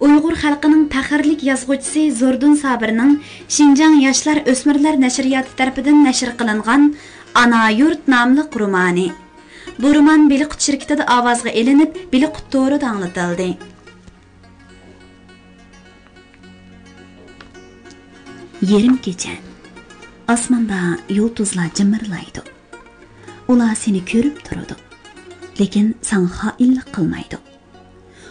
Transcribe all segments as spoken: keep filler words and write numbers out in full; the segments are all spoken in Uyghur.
ئۇيغۇر خەلقىنىڭ پەخىرلىك يازغۇچىسى زوردۇن سابىرنىڭ شىنجاڭ ياشلار ئۆسمۈرلەر نەشرىياتى تەرىپىدىن نەشر قىلىنغان ئانا يۇرت ناملىق رومانى. بۇ رومان بېلىققۇت شىركىتىدە ئاۋازغا ئېلىنىپ، بېلىققۇت تورىدا ئاڭلىتىلدى. يېرىم كېچە. ئاسماندا يۇلتۇزلار جىمىرلايدۇ. ئۇلار سېنى كۆرۈپ تۇرىدۇ، لېكىن ساڭا خائىنلىق قىلمايدۇ.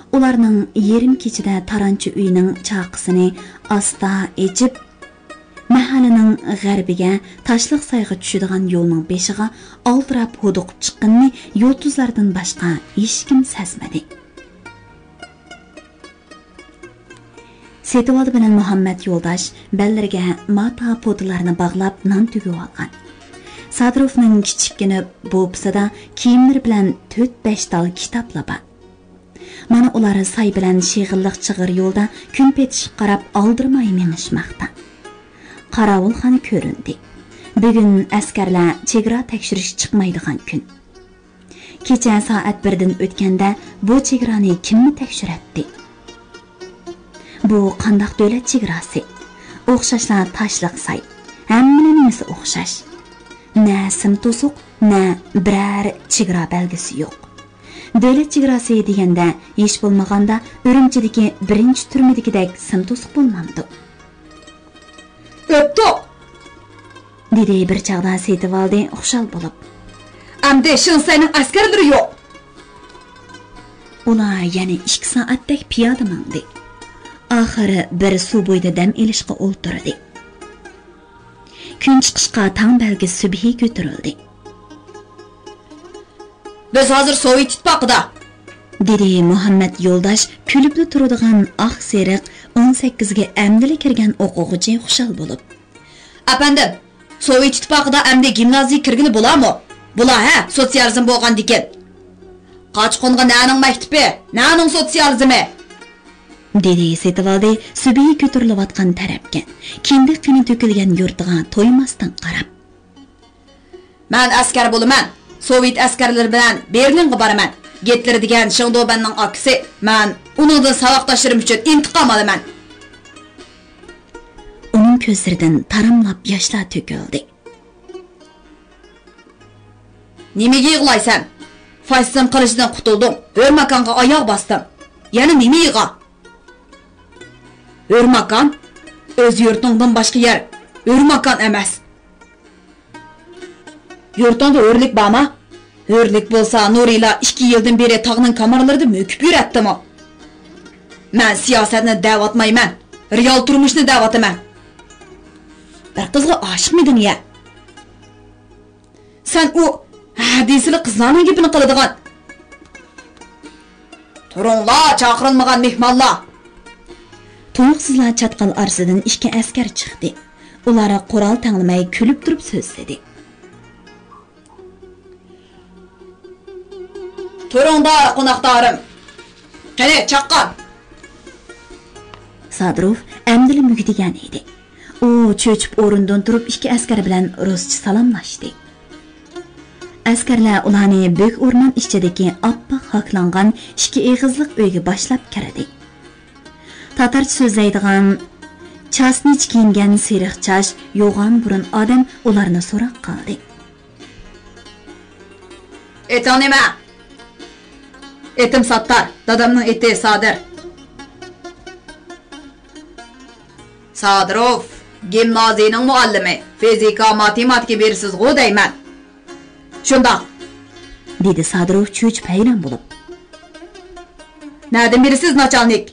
ئۇلارنىڭ يېرىم كېچىدە تارانچى ئۆينىڭ چاقىسىنى ئاستا ئېچىپ، مەھەللىنىڭ غەربىگە تاشلىق سايغا چۈشىدىغان يولنىڭ بېشىغا ئالدىراپ ھودۇقۇپ چىققىنىنى يۇلتۇزلاردىن باشقا ھېچكىم سەزمىدى. سېتىۋالدى بىلەن مۇھەممەت يولداش بەللىرىگە ماتا پوتىلارنى باغلاپ نان تۈگۈۋالغان. سادىروفنىڭ كىچىككىنە بوپىسىدا كىيىملىرى بىلەن تۆت-بەش تال كىتابلا بار. مانا ئۇلار ساي بىلەن شېغىللىق چىغىر يولدا كۈن پېتىشقا قاراپ ئالدىرىماي مېڭىشماقتا. قاراۋۇلخانا كۆرۈندى. بۈگۈن ئەسكەرلەر چېگرا تەكشۈرۈشكە چىقمايدىغان كۈن. كېچە سائەت بىردىن ئۆتكەندە بۇ چېگرانى كىممۇ تەكشۈرەتتى؟ بۇ قانداق دۆلەت چېگراسى؟ ئوخشاشلا تاشلىق ساي. ھەممىلا نېمىسى ئوخشاش. نە سىم توسۇق، نە بىرەر چېگرا بەلگىسى يوق. دۆلەت چېگراسى دېگەندە ھېچ بولمىغاندا ئۈرۈمچىدىكى بىرىنچى تۈرمىدىكىدەك سىم توسۇق بولمامدۇ؟ ئۆتتۇق! دېدى بىر چاغدا سېتىۋالدى خۇشال بولۇپ. ئەمدى شىنسەينىڭ ئەسكەرلىرى يوق! ئۇلار يەنە ئىككى سائەتتەك پىيادە ماڭدى. ئاخىرى بىر سۇ بويىدا دەم ئېلىشقا ئولتۇردى. كۈن چىقىشقا تاڭ بەلگىسى سۈبھى كۆتۈرۈلدى. بىز ھازىر سوۋېت ئىتتىپاقىدا، دېدى مۇھەممەت يولداش كۈلۈپلا تۇرىدىغان ئاق سېرىق ئون سەككىزگە ئەمدىلا كىرگەن ئوقۇغۇچى خۇشال بولۇپ. ئەپەندىم، سوۋېت ئىتتىپاقىدا ئەمدى گىمنازىيە كىرگىلى بولامۇ؟ بولا ھە، سوتسىيالىزم بولغاندىكىن. قاچقۇنغا نەنىڭ مەكتىپى، نەنىڭ سوتسىيالىزمى؟ دېدى سېتىۋالدى سۈبھى كۆتۈرۈلۈۋاتقان تەرەپكە، كىندىك قېنى تۆكۈلگەن يۇرتىغا تويماستىن قاراپ. مەن ئەسكەر بولىمەن. سوۋېت ئەسكەرلىرى بىلەن بېرلىنغا بارىمەن. گىتلېر دېگەن شېڭدۇبەننىڭ ئاكىسى. مەن ئۇنىڭدىن ساۋاقداشلىرىم ئۈچۈن ئىنتىقام ئالىمەن. ئۇنىڭ كۆزلىرىدىن تاراملاپ ياشلار تۆكۈلدى. نېمىگە يىغلايسەن؟ فاشىزم قىلىچىدىن قۇتۇلدۇڭ. ھۆرماكانغا ئاياغ باستىڭ. يەنە نېمە يىغا؟ ھۆرماكان؟ ئۆز يۇرتۇڭدىن باشقا يەر ھۆرماكان ئەمەس. يۇرتۇڭدا ھۆرلۈك بارما؟ ھۆرلۈك بولسا، نۇرىلا ئىككى يىلدىن بېرى تاغنىڭ كامارلىرىدا مۆكۈپ يۈرەتتىمۇ؟ مەن سىياسەتنى دەۋاتمايمەن، رېئال تۇرمۇشنى دەۋاتىمەن. بىر قىزغا ئاشىقمىدىڭ يا؟ سەن ئۇ ھە دېسىلا قىزلارنىڭ گېپىنى قىلىدىغان. تۇرۇڭلار، چاقىرىلمىغان مېھمانلار! تۇيۇقسىزلا چاتقال ئارىسىدىن ئىككى ئەسكەر چىقتى. ئۇلار قورال تەڭلىمەي كۈلۈپ تۇرۇپ سۆزلىدى. تۇرۇڭلار، قوناقدارىم! قېنى، چاققان! سادىروف ئەمدىلا مۈگدىگەن ئىدى. ئۇ چۆچۈپ ئورنىدىن تۇرۇپ ئىككى ئەسكەر بىلەن رۇسچە سالاملاشتى. ئەسكەرلەر ئۇلارنى بۆك ئورمان ئىچىدىكى ئاپئاق ھاكلانغان ئىككى ئېغىزلىق ئۆيگە باشلاپ كىردى. تاتارچە سۆزلەيدىغان، چاسنىچ كىيىنگەن سېرىق چاچ، يوغان بۇرۇن ئادەم ئۇلارنى سوراق قىلدى. ئېتىڭ نېمە؟ ئېتىم ساتتار، دادامنىڭ ئېتى سادىر. سادىروف، گىمنازىيىنىڭ مۇئەللىمى، فىزىكا، ماتېماتىكا بېرىسىزغۇ دەيمەن. شۇنداق، دېدى سادىروف چۆچۈپ ھەيران بولۇپ. نەدىن بىلىسىز، ناچالنىك؟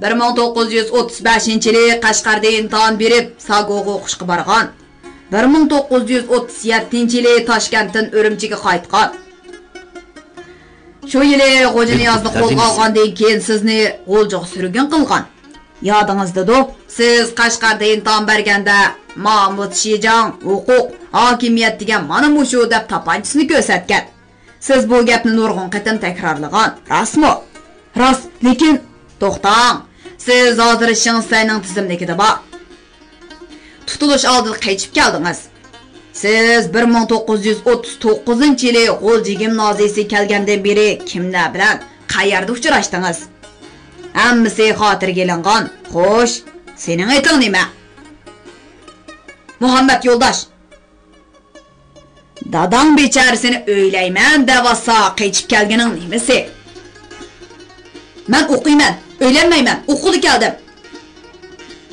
بىر مىڭ توققۇز يۈز ئوتتۇز بەشىنچى يىلى قەشقەردە ئىمتىھان بېرىپ، ساگوغا ئوقۇشقا بارغان. بىر مىڭ توققۇز يۈز ئوتتۇز يەتتىنچى يىلى تاشكەنتتىن ئۈرۈمچىگە قايتقان. شۇ يىلى غوجىنىيازنى قولغا ئالغاندىن كېيىن سىزنى غۇلجىغا سۈرگۈن قىلغان. يادىڭىزدىدۇ، سىز قەشقەردە ئىمتىھان بەرگەندە، مامۇت شىجاڭ، ھوقۇق، ھاكىمىيەت دېگەن مانا مۇشۇ دەپ تاپانچىسىنى كۆرسەتكەن. سىز بۇ گەپنى نۇرغۇن قېتىم تەكرارلىغان، راستمۇ؟ راست، لېكىن. توختاڭ، سىز ھازىر شېڭسەينىڭ تىزىملىكىدە بار. تۇتۇلۇش ئالدىدا قېچىپ كەلدىڭىز. سىز بىر مىڭ توققۇز يۈز ئوتتۇز توققۇزىنچى يىلى غۇلجا گىمنازىيىسىگە كەلگەندىن بېرى كىملەر بىلەن، قەيەردە ئۇچراشتىڭىز؟ ھەممىسى خاتىرىگە ئېلىنغان. خوش، سېنىڭ ئېتىڭ نېمە؟ مۇھەممەت يولداش. داداڭ بىچارىسىنى ئۆيلەيمەن دەۋاتسا، قېچىپ كەلگىنىڭ نېمىسى؟ مەن ئوقۇيمەن، ئۆيلەنمەيمەن، ئوقۇغىلى كەلدىم.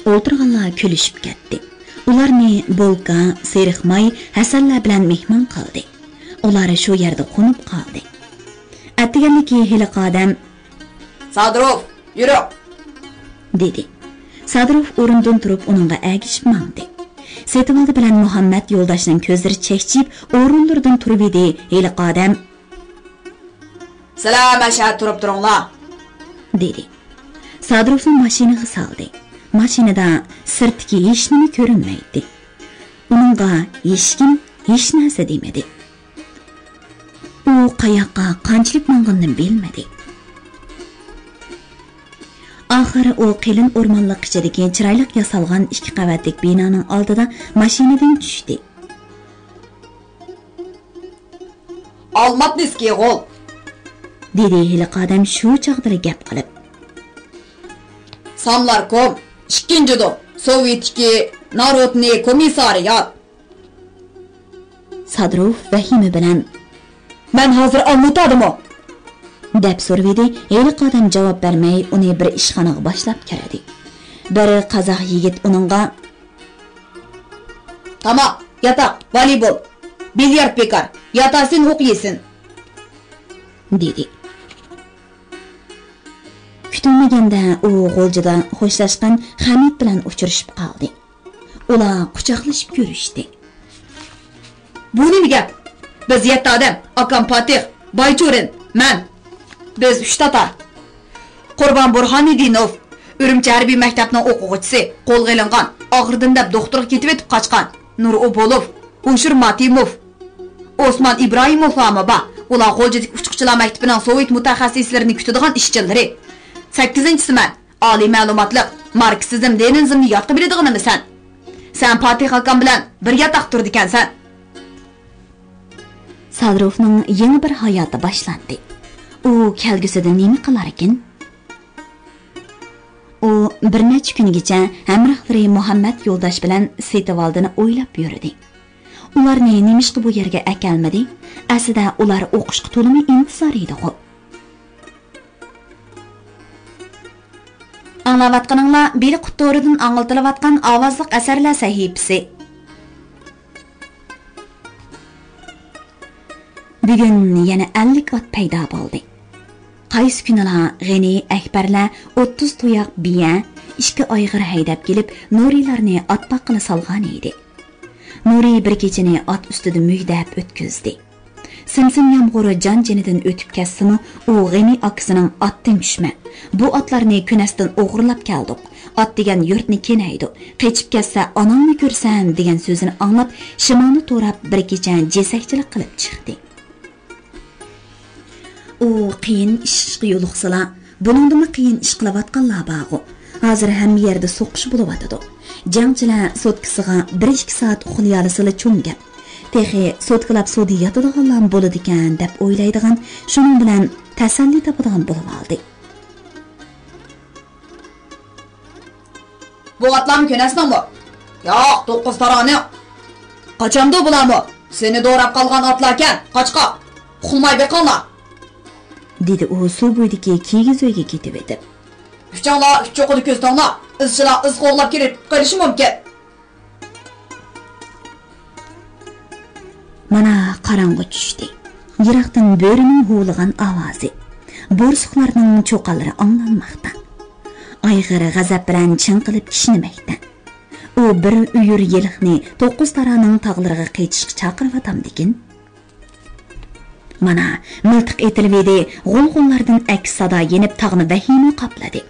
ئولتۇرغانلار كۈلۈشۈپ كەتتى. ئۇلارنى بولكا، سېرىق ماي، ھەسەنلەر بىلەن مېھمان قىلدى. ئۇلار شۇ يەردە قونۇپ قالدى. ئەتىگەنلىكى ھېلىقى ئادەم، سادىروف، يۈرۈڭ! دېدى. سادىروف ئورنىدىن تۇرۇپ ئۇنىڭغا ئەگىشىپ ماڭدى. سېتىۋالدى بىلەن مۇھەممەت يولداشنىڭ كۆزلىرى چەكچىيىپ، ئورۇنلىرىدىن تۇرۇۋىدى. ھېلىقى ئادەم، سىلەر مەشەدە تۇرۇپ تۇرۇڭلار! دېدى. سادىروفنى ماشىنىغا سالدى. ماشىنىدا سىرتتىكى ھېچنېمە كۆرۈنمەيتتى. ئۇنىڭغا ھېچكىم ھېچ نەرسە دېمىدى. ئۇ قاياققا قانچىلىك ماڭغىنىنى بىلمىدى. ئاخىر ئۇ قېلىن ئورمانلىق ئىچىدىكى چىرايلىق ياسالغان ئىككى قەۋەتلىك بىنانىڭ ئالدىدا ماشىنىدىن چۈشتى. ئالماتنىسكىي غول! دېدى ھېلىقى ئادەم شۇ چاغدىلا گەپ قىلىپ. ساملاركوم، ئىككىنچى دوم، سوۋېتتىكى ناروتنىي كومىسسارىيات. سادىروف ۋەھىمە بىلەن، مەن ھازىر ئالمۇتادىمۇ؟ دەپ سورىۋىدى. ھېلىقى ئادەم جاۋاب بەرمەي، ئۇنى بىر ئىشخانىغا باشلاپ كىردى. بىر قازاق يىگىت ئۇنىڭغا، تاماق، ياتاق، ۋالىبول، بىليارت بىكار، ياتاسىن ھوق يېسىن، دېدى. كۈتۈلمىگەندە ئۇ غۇلجىدا خوشلاشقان خەمىت بىلەن ئۇچرىشىپ قالدى. ئۇلار قۇچاقلىشىپ كۆرۈشتى. بۇ نېمە گەپ؟ بىز يەتتە ئادەم، ئاكام پاتىخ، بايچۇرىن، مەن. بىز ئۈچ تاتار. قۇربان بۇرھانىدىنوف، ئۈرۈمچى ھەربىي مەكتەپنىڭ ئوقۇغۇچىسى، قولغا ئېلىنغان، ئاغرىدىم دەپ دوختۇرغا كېتىۋېتىپ قاچقان. نۇرئوبولوف، ھوشۇر ماتىموف، ئوسمان ئىبراھىموفلارمۇ بار. ئۇلار غۇلجىدىكى ئۇچقۇچىلار مەكتىپىنىڭ سوۋېت مۇتەخەسسىسلىرىنى كۈتىدىغان ئىشچىلىرى. سەككىزىنچىسى مەن. ئالىي مەلۇماتلىق، ماركسىزم، لېنىنىزمنى ياتقا بىلىدىغىنىمسەن؟ سەن پاتىخ ئاكام بىلەن بىر ياتاقتا تۇرىدىكەنسەن. سادىروفنىڭ يېڭى بىر ھاياتى باشلاندى. ئۇ كەلگۈسىدە نېمە قىلاركىن؟ ئۇ بىر نەچچە كۈنگىچە ھەمراھلىرى مۇھەممەت يولداش بىلەن سېتىۋالدىنى ئويلاپ يۈردى. ئۇلارنى نېمىشقا بۇ يەرگە ئەكەلمىدى؟ ئەسلىدە ئۇلار ئوقۇشقا تولىمۇ ئىنتىزار ئىدىغۇ. ئاڭلاۋاتقىنىڭلار بېلىققۇت تورىدىن ئاڭلىتىلىۋاتقان ئاۋازلىق ئەسەرلەر سەھىپىسى. بۈگۈن يەنە ئەللىك ئات پەيدا بولدى. قايسى كۈنىلا غېنى ئەكبەرلەر ئوتتۇز تۇياق بىيە، ئىككى ئايغىر ھەيدەپ كېلىپ، نۇرىلارنى ئات باققىلى سالغان ئىدى. نۇرى بىر كېچىنى ئات ئۈستىدە مۈگدەپ ئۆتكۈزدى. سىم-سىم يامغۇر جان-جېنىدىن ئۆتۈپ كەتسىمۇ، ئۇ غېنى ئاكىسىنىڭ «ئاتتىن چۈشمە، بۇ ئاتلارنى كۈنەستىن ئوغرىلاپ كەلدۇق، ئات دېگەن يۇرتنى كېنەيدۇ، قېچىپ كەتسە ئاناڭنى كۆرىسەن» دېگەن سۆزىنى ئاڭلاپ، شىمالنى توراپ بىر كېچە جېسەكچىلىك قىلىپ چىقتى. ئۇ قىيىن ئىشقا يولۇقسىلا، بۇنىڭدىنمۇ قىيىن ئىش قىلىۋاتقانلار بارغۇ. ھازىر ھەممە يەردە سوقۇش بولۇۋاتىدۇ. جەڭچىلەر سوتكىسىغا بىر-ئىككى سائەت ئۇخلىيالىسىلا چوڭ گەپ. تېخى سوتكىلاپ سۇدا ياتىدىغانلارمۇ بولىدىكەن دەپ ئويلايدىغان، شۇنىڭ بىلەن تەسەللى تاپىدىغان بولۇۋالدى. بۇ ئاتلارمۇ كۈنەسنىڭمۇ؟ ياق، توققۇز تارانىڭ. قاچامدۇ بۇلارمۇ؟ سېنى دوراپ قالغان ئاتلاركەن، قاچقاق. ئۇخلىماي بېقىڭلار. دېدى ئۇ سۇ بويىدىكى كىگىز ئۆيگە كېتىۋېتىپ. ئۈچۈڭلار ئۈچ چوققىدا كۆزىتىڭلار، ئىزچىلار ئىز قوغلاپ كېلىپ قېلىشى مۇمكىن. مانا قاراڭغۇ چۈشتى. يىراقتىن بۆرىنىڭ ھۇۋلىغان ئاۋازى، بورسۇقلارنىڭ چۇقانلىرى ئاڭلانماقتا. ئايغىر غەزەپ بىلەن چىڭقىلىپ كىشنىمەكتە. ئۇ بىر ئۆيۈر يىلىقنى توققۇز تارانىڭ تاغلىرىغا قېچىشقا چاقىرىۋاتامدىكىن؟ مانا، مىلتىق ئېتىلىۋىدى، غۇل-غۇللاردىن ئەكس سادا يېنىپ، تاغنى ۋەھىمە قاپلىدى.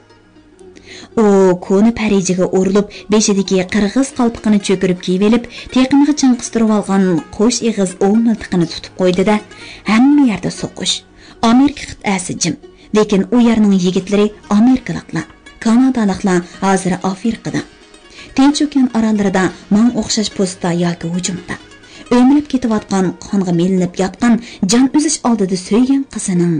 ئۇ كونا پەرىجىگە ئورۇلۇپ، بېشىدىكى قىرغىز قالپىقىنى چۆكۈرۈپ كىيىۋېلىپ، تېقىمىغا چىڭ قىستۇرۇۋالغان قوش ئېغىز ئوۋ مىلتىقىنى تۇتۇپ قويدى-دە، ھەممە يەردە سوقۇش. ئامېرىكا قىتئەسى جىم، لېكىن ئۇ يەرنىڭ يىگىتلىرى ئامېرىكىلىقلار، كانادالىقلار ھازىر ئافرىقىدا. تىنچ ئوكيان ئاراللىرىدا ماڭا ئوخشاش پوستتا ياكى ھۇجۇمدا. ئۆمىلەپ كېتىۋاتقان، قانغا مىلىنىپ ياتقان، جان ئۈزۈش ئالدىدا سۆيگەن قىزىنىڭ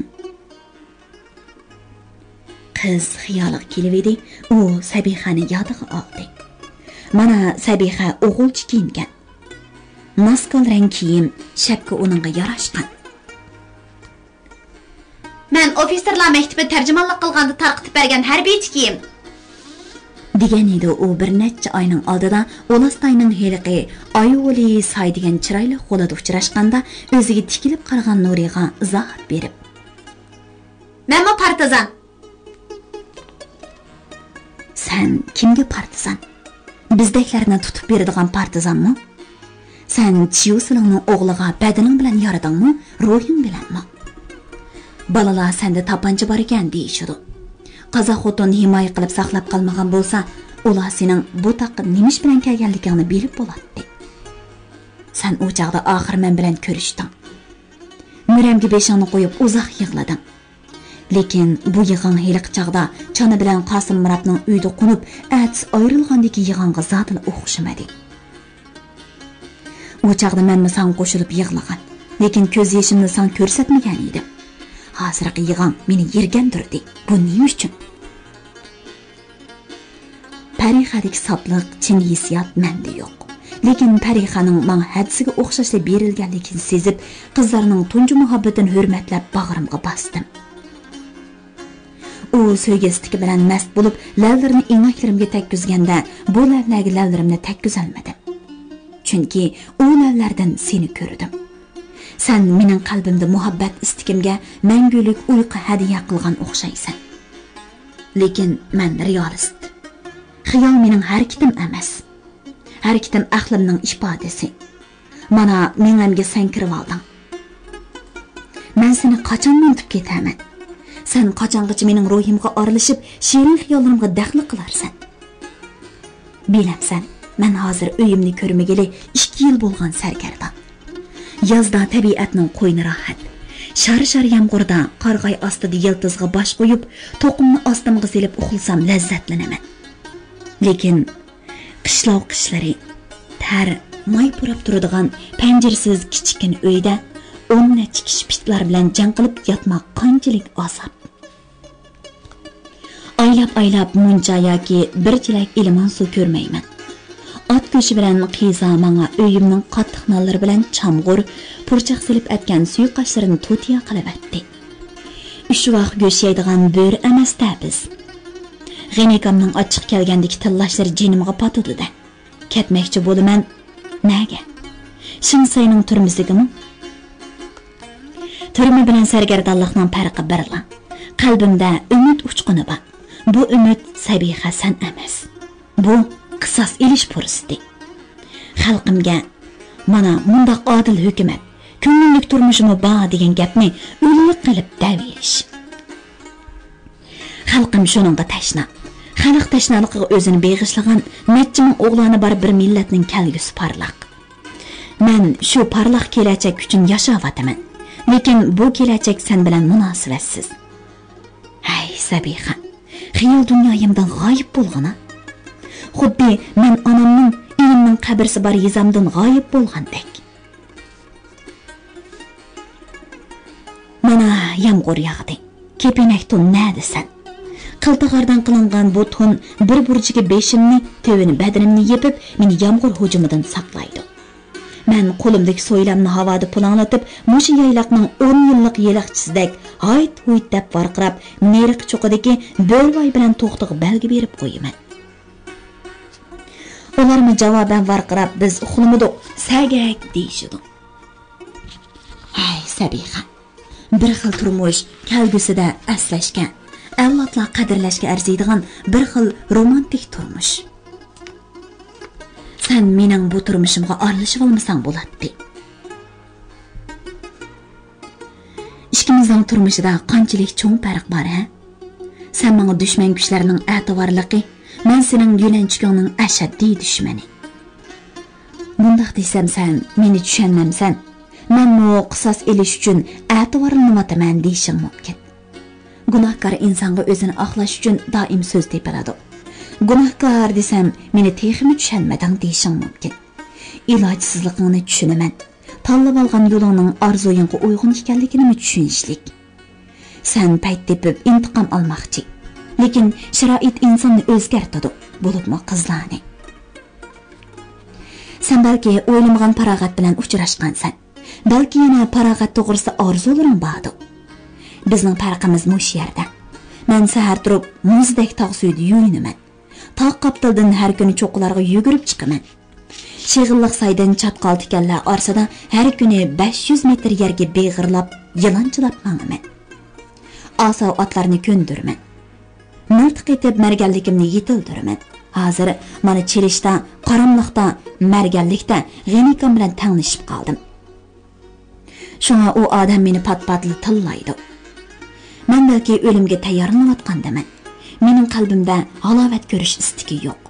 قىز خىيالىغا كېلىۋىدى، ئۇ سەبىخەنى يادىغا ئالدى. مانا سەبىخە ئوغۇلچە كىيىنگەن. ناسكال رەڭ كىيىم، شەپكە ئۇنىڭغا ياراشقان. مەن ئوفىتسېرلار مەكتىپىدە تەرجىمانلىق قىلغاندا تارقىتىپ بەرگەن ھەربىيچە كىيىم. دېگەن ئىدى ئۇ بىر نەچچە ئاينىڭ ئالدىدا ئۇلاستاينىڭ ھېلىقى ئايۋولى ساي دېگەن چىرايلىق غولىدا ئۇچراشقاندا ئۆزىگە تىكىلىپ قارىغان نۇرىغا ئىزاھات بېرىپ. مەنمۇ پارتىزان. سەن كىمگە پارتىزان؟ بىزدەكلەرنى تۇتۇپ بېرىدىغان پارتىزانمۇ؟ سەن چيۇسىلىڭنىڭ ئوغلىغا بەدىنىڭ بىلەن يارىدىڭمۇ، روھىڭ بىلەنمۇ؟ بالىلار سەندە تاپانچا بار ئىكەن دېيىشىدۇ. قازاق خوتۇن ھىمايە قىلىپ ساقلاپ قالمىغان بولسا، ئۇلار سېنىڭ بۇ تاغقا نېمە ئىش بىلەن كەلگەنلىكىڭنى بىلىپ بولاتتى. سەن ئۇ چاغدا ئاخىر مەن بىلەن كۆرۈشتۈڭ. مۈرەمگە بېشىڭنى قويۇپ ئۇزاق يىغلىدىڭ. لېكىن بۇ يىغاڭ ھېلىقى چاغدا چانا بىلەن قاسىم مۇراتنىڭ ئۆيىدە قونۇپ، ئەتىسى ئايرىلغاندىكى يىغاڭغا زادىلا ئوخشىمىدى. ئۇ چاغدا مەنمۇ ساڭا قوشۇلۇپ يىغلىغان، لېكىن كۆز يېشىمنى ساڭا كۆرسەتمىگەن ئىدىم. ھازىرقى يىغاڭ مېنى يىرگەندۈردى. بۇ نېمە ئۈچۈن؟ پەرىخەدىكى ساپلىق، چىن ھېسسىيات مەندە يوق. لېكىن پەرىخەنىڭ ماڭا ھەدىسىگە ئوخشاشلا بېرىلگەنلىكىنى سېزىپ، قىزلارنىڭ تۇنجى مۇھەببىتىنى ھۆرمەتلەپ باغرىمغا باستىم. ئۇ سۆيگۈ ئىستىكى بىلەن مەست بولۇپ، لەۋلىرىنى ئېڭەكلىرىمگە تەگكۈزگەندە، بۇ لەۋلەرگە لەۋلىرىمنى تەگكۈزەلمىدىم. چۈنكى ئۇ لەۋلەردىن سېنى كۆردۈم. سەن مېنىڭ قەلبىمدە مۇھەببەت ئىستىكىمگە مەڭگۈلۈك ئۇيقۇ ھەدىيە قىلغان ئوخشايسەن. لېكىن مەن رېئالىست. خىيال مېنىڭ ھەرىكىتىم ئەمەس. ھەرىكىتىم ئەقلىمنىڭ ئىپادىسى. مانا، مېڭەمگە سەن كىرىۋالدىڭ. مەن سېنى قاچان ئۇنتۇپ كېتەرمەن؟ سەن قاچانغىچە مېنىڭ روھىمغا ئارىلىشىپ، شېرىن خىياللىرىمغا دەخلى قىلارسەن؟ بىلەمسەن، مەن ھازىر ئۆيۈمنى كۆرمىگىلى ئىككى يىل بولغان سەرگەردان. يازدا تەبىئەتنىڭ قوينى راھەت. شار-شار يامغۇردا قارىغاي ئاستىدا يىلتىزغا باش قويۇپ، توقۇمنى ئاستىمغا سېلىپ ئۇخلىسام لەززەتلىنىمەن. لېكىن قىشلاۋ قىشلىرى، تەر، ماي پۇراپ تۇرىدىغان پەنجىرىسىز كىچىككىنە ئۆيدە ئون نەچچە كىشى پىتلار بىلەن جەڭ قىلىپ ياتماق قانچىلىك ئازاب. ئايلاپ-ئايلاپ مۇنچا ياكى بىر چېلەك ئىلمان سۇ كۆرمەيمەن. ئات گۆشى بىلەن قىزا ماڭا ئۆيۈمنىڭ قاتتىق نانلىرى بىلەن چامغۇر، پۇرچاق سېلىپ ئەتكەن سۇيۇقئاشلىرىنى توتىيا قىلىۋەتتى. ئۈچ ۋاق گۆش يەيدىغان بۆرە ئەمەس-تە بىز. غېنىكامنىڭ ئاچچىقى كەلگەندىكى تىللاشلىرى جېنىمغا پاتىدۇ-دە. كەتمەكچى بولىمەن. نەگە؟ شىڭسەينىڭ تۈرمىسىگىمۇ؟ تۈرمە بىلەن سەرگەردانلىقنىڭ پەرقى بىرلا. قەلبىمدە ئۈمىد ئۇچقۇنى بار. بۇ ئۈمىد سەبىخە سەن ئەمەس. بۇ قىساس ئېلىش پۇرسىتى. خەلقىمگە، مانا مۇنداق ئادىل ھۆكۈمەت، كۆڭۈللۈك تۇرمۇشىمۇ بار دېگەن گەپنى ئۈنلۈك قىلىپ دەۋېلىش. خەلقىم شۇنىڭغا تەشنا. خەلق تەشنالىقىغا ئۆزىنى بېغىشلىغان نەچچە مىڭ ئوغلانى بار بىر مىللەتنىڭ كەلگۈسى پارلاق. مەن شۇ پارلاق كېلەچەك ئۈچۈن ياشاۋاتىمەن. لېكىن بۇ كېلەچەك سەن بىلەن مۇناسىۋەتسىز. ھەي، سەبىخە، خىيال دۇنيايىمدىن غايىب بولغىنا. خۇددى مەن ئانامنىڭ، ئىنىمنىڭ قەبرىسى بار يېزامدىن غايىب بولغاندەك. مانا يامغۇر ياغدى. كېپىنەك تون نەدە سەن؟ قىلتىغاردىن قىلىنغان بۇ تون بىر بۇرجىكى بېشىمنى، تۆۋىنى بەدىنىمنى يېپىپ، مېنى يامغۇر ھۇجۇمىدىن ساقلايدۇ. مەن قولۇمدىكى سويلامنى ھاۋادا پۇلاڭلىتىپ، مۇشۇ يايلاقنىڭ ئون يىللىق يىلقىچىسىدەك ھايت-ھۇيت دەپ ۋارقىراپ، نېرىقى چوققىدىكى بۆرىۋاي بىلەن توختىغا بەلگە بېرىپ قويىمەن. ئۇلارمۇ جاۋابەن ۋارقىراپ، بىز ئۇخلىمىدۇق، سەگەك دېيىشىدۇ. ھەي، سەبىخە! بىر خىل تۇرمۇش كەلگۈسىدە ئەسلەشكە، ئەۋلادلار قەدىرلەشكە ئەرزىيدىغان بىر خىل رومانتىك تۇرمۇش. سەن مېنىڭ بۇ تۇرمۇشۇمغا ئارىلىشىۋالمىساڭ بولاتتى. ئىككىمىزنىڭ تۇرمۇشىدا قانچىلىك چوڭ پەرق بار، ھە؟ سەن ماڭا دۈشمەن كۈچلەرنىڭ ئەتىۋارلىقى، مەن سېنىڭ يۆلەنچۈكۈڭنىڭ ئەشەددىي دۈشمىنى. بۇنداق دېسەم، سەن مېنى چۈشەنمەمسەن؟ مەنمۇ قىساس ئېلىش ئۈچۈن ئەتىۋارلىنىۋاتىمەن دېيىشىڭ مۇمكىن. گۇناھكار ئىنسانغا ئۆزىنى ئاقلاش ئۈچۈن دائىم سۆز تېپىلىدۇ. گۇناھكار دېسەم، مېنى تېخىمۇ چۈشەنمىدىڭ دېيىشىڭ مۇمكىن. ئىلاجسىزلىقىڭنى چۈشىنىمەن. تاللىۋالغان يولۇڭنىڭ ئارزۇيۇڭغا ئۇيغۇن ئىكەنلىكىنىمۇ چۈشىنىشلىك. سەن پەيت تېپىپ ئىنتىقام ئالماقچى. لېكىن شارائىت ئىنساننى ئۆزگەرتىدۇ، بولۇپمۇ قىزلارنى. سەن بەلكى ئويلىمىغان پاراغەت بىلەن ئۇچراشقانسەن. بەلكى يەنە پاراغەت توغرىسىدا ئارزۇلىرىڭ باردۇ. بىزنىڭ پەرقىمىز مۇشۇ يەردە. مەن سەھەر تۇرۇپ، مۇزدەك تاغ سۈيىدە يۇيۇنىمەن. تاغ قاپتىلىدىن ھەر كۈنى چوققىلارغا يۈگۈرۈپ چىقىمەن. شېغىللىق سايدىن چاتقال تىكەنلەر ئارىسىدا ھەر كۈنى بەش يۈز مېتىر يەرگە بېغىرلاپ، يىلانچىلاپ ماڭىمەن. ئاساۋ ئاتلارنى كۆندۈرىمەن. مىلتىق ئېتىپ مەرگەنلىكىمنى يېتىلدۈرىمەن. ھازىر مانا چېلىشتا، قاراملىقتا، مەرگەنلىكتە غېنىكام بىلەن تەڭلىشىپ قالدىم. شۇڭا ئۇ ئادەم مېنى پات-پاتلا تىللايدۇ. مەن بەلكى ئۆلۈمگە تەييارلىنىۋاتقاندىمەن. مېنىڭ قەلبىمدە ھالاۋەت كۆرۈش ئىستىكى يوق.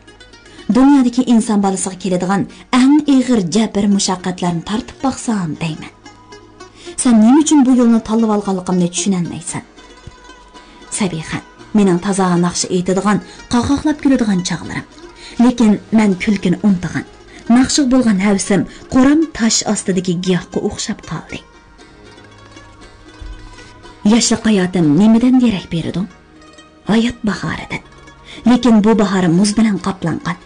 دۇنيادىكى ئىنسان بالىسىغا كېلىدىغان ئەڭ ئېغىر جەبىر-مۇشەققەتلەرنى تارتىپ باقسام دەيمەن. سەن نېمە ئۈچۈن بۇ يولنى تاللىۋالغانلىقىمنى چۈشىنەلمەيسەن. سەبىخە، مېنىڭ تازا ناخشا ئېيتىدىغان، قاقاقلاپ كۈلىدىغان چاغلىرىم. لېكىن مەن كۈلكىنى ئۇنتۇغان. ناخشىغا بولغان ھەۋىسىم قورام تاش ئاستىدىكى گىياھقا ئوخشاپ قالدى. ياشلىق ھاياتىم نېمىدىن دېرەك بېرىدۇ؟ ھايات باھارىدىن. لېكىن بۇ باھار مۇز بىلەن قاپلانغان.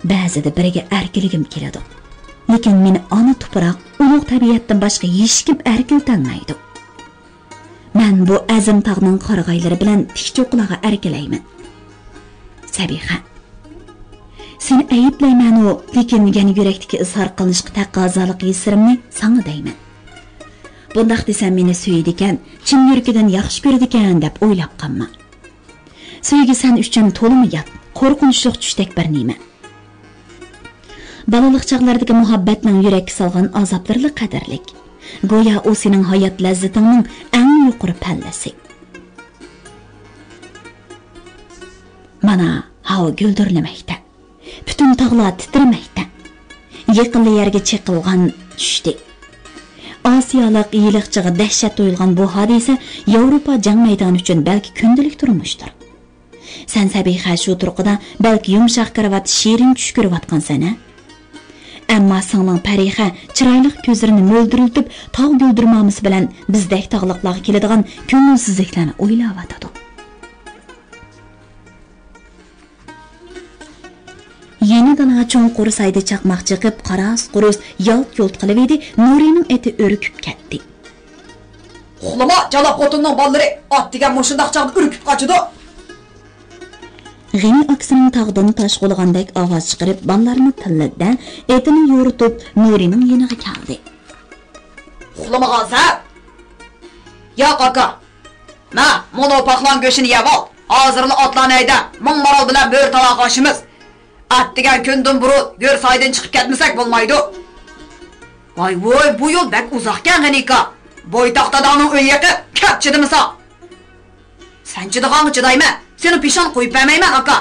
بەزىدە بىرىگە ئەركىلىگۈم كېلىدۇ. لېكىن مېنى ئانا تۇپراق، ئۇلۇغ تەبىئەتتىن باشقا ھېچكىم ئەركىلىتەلمەيدۇ. مەن بۇ ئەزىم تاغنىڭ قارىغايلىرى بىلەن تىك چوققىلارغا ئەركىلەيمەن. سەبىخە. سېنى ئەيىبلەيمەنۇ، لېكىن يەنە يۈرەكتىكى ئىزھار قىلىنىشقا تەقەززالىق ھېسلىرىمنى ساڭا دەيمەن. بۇنداق دېسەم مېنى سۆيىدىكەن، چىن يۈرىكىدىن ياخشى كۆرىدىكەن دەپ ئويلاپ قالما. سۆيگۈ سەن ئۈچۈن تولىمۇ يات، قورقۇنچلۇق چۈشتەك بىر نېمە. بالىلىق چاغلاردىكى مۇھەببەتنىڭ يۈرەككە سالغان ئازابلىرىلا قەدىرلىك. گويا ئۇ سېنىڭ ھايات لەززىتىڭنىڭ ئەڭ يۇقىرى پەللىسى. مانا، ھاۋا گۈلدۈرلىمەكتە. پۈتۈن تاغلار تىترىمەكتە. يېقىنلا يەرگە چېقىلغان چۈشتى. ئاسىيالىق ھېلىقىچىغا دەھشەت تۇيۇلغان بۇ ھادىسە ياۋروپا جەڭ مەيدانى ئۈچۈن بەلكى كۈندىلىك تۇرمۇشتۇر. سەن سەبىخە شۇ تۇرقىدا بەلكى يۇمشاق كارىۋات شېرىن چۈش كۆرۈۋاتقانسەن ھە؟ ئەمما سىڭلىڭ پەرىخە چىرايلىق كۆزلىرىنى مۆلدۈرلىتىپ، تاغ گۈلدۈرمامىسى بىلەن بىزدەك تاغلىقلارغا كېلىدىغان كۆڭۈلسىزلىكلەرنى ئويلاۋاتىدۇ. يېنىدىلا چوڭ قۇر سايدا چاقماق چېقىپ، قاراس-قۇرۇس يالت-يۇلت قىلىۋىدى، نۇرىنىڭ ئېتى ئۈركۈپ كەتتى. ئۇخلىما، جالاپ خوتۇننىڭ بالىلىرى، ئات دېگەن مۇشۇنداق چاغدا ئۈركۈپ قاچىدۇ. غېنى ئاكىسىنىڭ تاغدىن تاش غۇلىغاندەك ئاۋاز چىقىرىپ، بالىلارنى تىللىدى-دە، ئېتىنى يورۇتۇپ، نۇرىنىڭ يېنىغا كەلدى. ئۇخلىمىغانسەن؟ ياق، ئاكا. مە، مۇنۇ پاخلان گۆشىنى يەۋال. ھازىرلا ئاتلارنى ھەيدە، مىڭ مارال بىلەن بۆرە تالاغا ئاشىمىز. ئەتىگەن كۈندىن بۇرۇن گۆر سايدىن چىقىپ كەتمىسەك بولمايدۇ. ۋاي ۋوي، بۇ يول بەك ئۇزاقكەن، غېنىكا. بويتاق داداڭنىڭ ئۆيى يېقىن، كەپ چىدىمىسا. سەن چىدىغانغا چىدايمەن، سېنى پېشان قويۇپ بەرمەيمەن، ئاكا.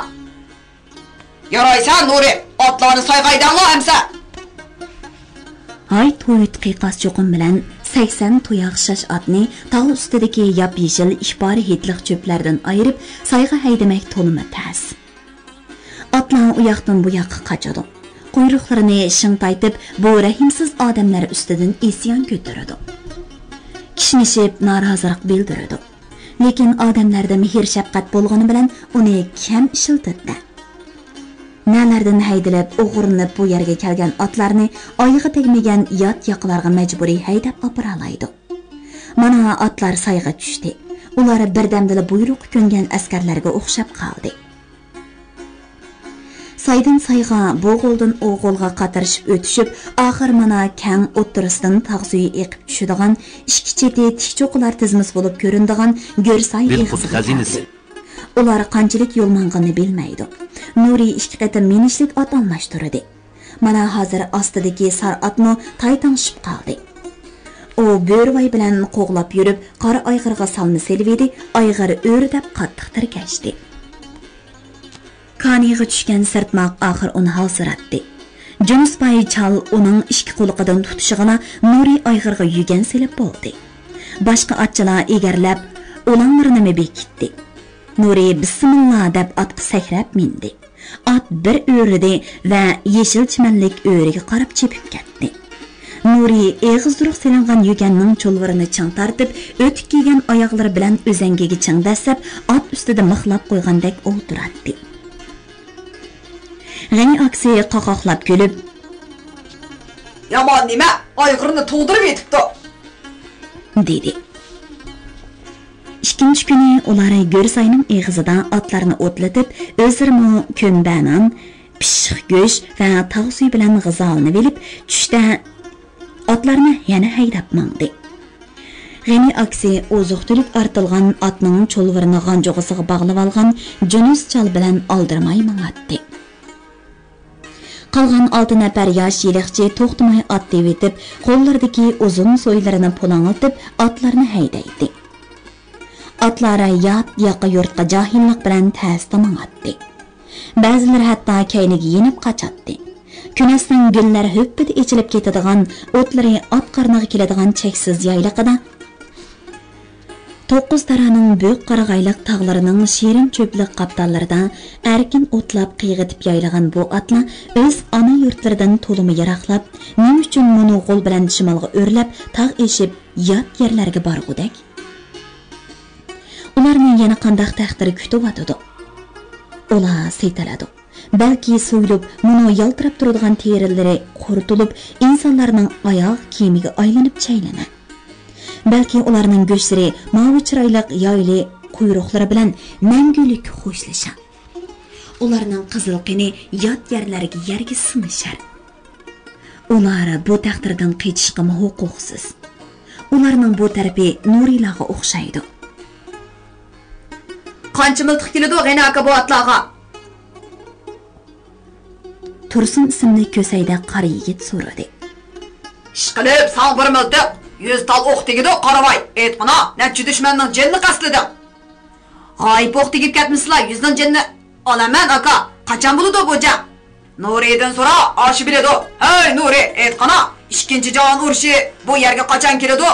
يارايسەن، نۇرى، ئاتلارنى سايغا ھەيدەڭلار ئەمسە. ھايت-ھۇيت قىيقاس چوقۇم بىلەن سەكسەن تۇياق شاش ئاتنى تاغ ئۈستىدىكى ياپيېشىل ئىپارە ھىدلىق چۆپلەردىن ئايرىپ، سايغا ھەيدىمەك تولىمۇ تەس. ئاتلار ئۇ ياقتىن بۇ ياققا قاچىدۇ. قۇيرۇقلىرىنى شىڭتايتىپ، بۇ رەھىمسىز ئادەملەر ئۈستىدىن ئىسيان كۆتۈرىدۇ. كىشنىشىپ، نارازىلىق بىلدۈرىدۇ. لېكىن ئادەملەردە مېھىر-شەپقەت بولغىنى بىلەن ئۇنى كەم ئىشلىتىدۇ. نەلەردىن ھەيدىلىپ، ئوغرىلىنىپ بۇ يەرگە كەلگەن ئاتلارنى ئايىغى تەگمىگەن يات ياقىلارغا مەجبۇرىي ھەيدەپ ئاپىرالايدۇ. مانا ئاتلار سايغا چۈشتى. ئۇلار بىردەمدىلا بۇيرۇققا كۆنگەن ئەسكەرلەرگە ئوخشاپ قالدى. سايدىن سايغا، بۇ غولدىن ئۇ غولغا قاتىرىشىپ ئۆتۈشۈپ، ئاخىر مانا كەڭ ئوتتۇرىسىدىن تاغ سۈيى ئېقىپ چۈشىدىغان، ئىككى چېتى تىك چوققىلار تىزمىسى بولۇپ كۆرۈنىدىغان گۆرساي ئېغىزىغا كەلدى. ئۇلار قانچىلىك يول ماڭغىنىنى بىلمەيدۇ. نۇرى ئىككى قېتىم مىنىشلىك ئات ئالماشتۇردى. مانا ھازىر ئاستىدىكى سار ئاتمۇ تايتاڭشىپ قالدى. ئۇ بۆرىۋاي بىلەن قوغلاپ يۈرۈپ، قارا ئايغىرغا سالمە سېلىۋىدى، ئايغىر ئۆرە دەپ قاتتىق تىركەشتى. كانىيىغا چۈشكەن سىرتماق ئاخىر ئۇنى ھالسىراتتى. جۇنۇسباي چال ئۇنىڭ ئىككى قۇلىقىدىن تۇتۇشىغىلا نۇرى ئايغىرغا يۈگەن سېلىپ بولدى. باشقا ئاتچىلار ئېگەرلەپ، ئۇلاڭلىرىنىمۇ بېكىتتى. نۇرى بىسمىللا دەپ ئاتقا سەكرەپ مىندى. ئات بىر ئۆرلىدى ۋە يېشىل چىمەنلىك ئۆرىگە قاراپ چېپىپ كەتتى. نۇرى ئېغىزدۇرۇق سېلىنغان يۈگەننىڭ چۇلۋۇرىنى چىڭ تارتىپ، ئۆتۈك كىيگەن ئاياغلىرى بىلەن ئۆزەڭگىگە چىڭ دەسسەپ، ئات ئۈستىدە مىخلاپ قويغاندەك ئولتۇراتتى. غېنى ئاكىسى قاقاقلاپ كۈلۈپ، يامان نېمە، ئايغىرنى توڭدۇرۇپ يېتىپتۇ، دېدى. ئىككىنچى كۈنى ئۇلار گۆرساينىڭ ئېغىزىدا ئاتلارنى ئوتلىتىپ، ئۆزلىرىمۇ كۆمبە نان، پىششىق گۆش ۋە تاغ سۈيى بىلەن غىزالىنىۋېلىپ، چۈشتە ئاتلارنى يەنە ھەيدەپ ماڭدى. غېنى ئاكىسى ئوزۇق-تۈلۈك ئارتىلغان ئاتنىڭ چۇلۋۇرىنى غانجۇغىسىغا باغلىۋالغان جۇنۇس چال بىلەن ئالدىرىماي ماڭاتتى. قالغان ئالتە نەپەر ياش يىلىقچى توختىماي ئات تېۋىتىپ، قوللىرىدىكى ئۇزۇن سويلىرىنى پۇلاڭلىتىپ، ئاتلارنى ھەيدەيتتى. ئاتلار يات ياقا يۇرتقا جاھىللىق بىلەن تەستە ماڭاتتى. بەزىلىرى ھەتتا كەينىگە يېنىپ قاچاتتى. كۈنەستىن گۈللەر ھۆپپىدە ئېچىلىپ كېتىدىغان، ئوتلىرى ئات قارنىغا كېلىدىغان چەكسىز يايلىقىدا، توققۇز تارانىڭ بۈك قارىغايلىق تاغلىرىنىڭ شېرىن چۆپلۈك قاپتاللىرىدا ئەركىن ئوتلاپ قىيغىتىپ يايلىغان بۇ ئاتلار ئۆز ئانا يۇرتلىرىدىن تولىمۇ يىراقلاپ، نېمە ئۈچۈن مۇنۇ غول بىلەن شىمالغا ئۆرلەپ، تاغ ئېشىپ، يات يەرلەرگە بارغۇدەك؟ ئۇلارنى يەنە قانداق تەقدىر كۈتۈۋاتىدۇ؟ ئۇلار سېتىلىدۇ. بەلكى سويۇلۇپ، مۇنۇ يالتىراپ تۇرىدىغان تېرىلىرى قۇرۇتۇلۇپ، ئىنسانلارنىڭ ئاياغ كىيىمىگە ئايلىنىپ چەيلىنە. بەلكى ئۇلارنىڭ گۆشلىرى ماۋۇ چىرايلىق يايلى قۇيرۇقلىرى بىلەن مەڭگۈلۈك خوشلىشا. ئۇلارنىڭ قىزىل قېنى يات يەرلەرگە، يەرگە سىڭىشەر. ئۇلار بۇ تەقدىردىن قېچىشقىمۇ ھوقۇقسىز. ئۇلارنىڭ بۇ تەرىپى نۇرىلارغا ئوخشايدۇ. قانچە مىلتىق كېلىدۇ غېنى ئاكا بۇ ئاتلارغا؟ تۇرسۇن ئىسىملىك كۆسەيدە قارا يىگىت سورىدى. ئىشقىلىپ، ساڭا بىر مىلتىق، يۈز تال ئوق تېگىدۇ، قارىۋاي. ئېيتقىنا، نەچچە دۈشمەننىڭ جېنىنى قەستلىدىڭ؟ غايىب ئوق تېگىپ كەتمىسىلا، يۈزنىڭ جېنىنى ئالىمەن، ئاكا. قاچان بولىدۇ بۇ جەڭ؟ نۇرىدىن سورا، ئاشۇ بىلىدۇ. ھەي، نۇرى، ئېيتقىنا، ئىككىنچى جاھان ئۇرۇشى بۇ يەرگە قاچان كېلىدۇ؟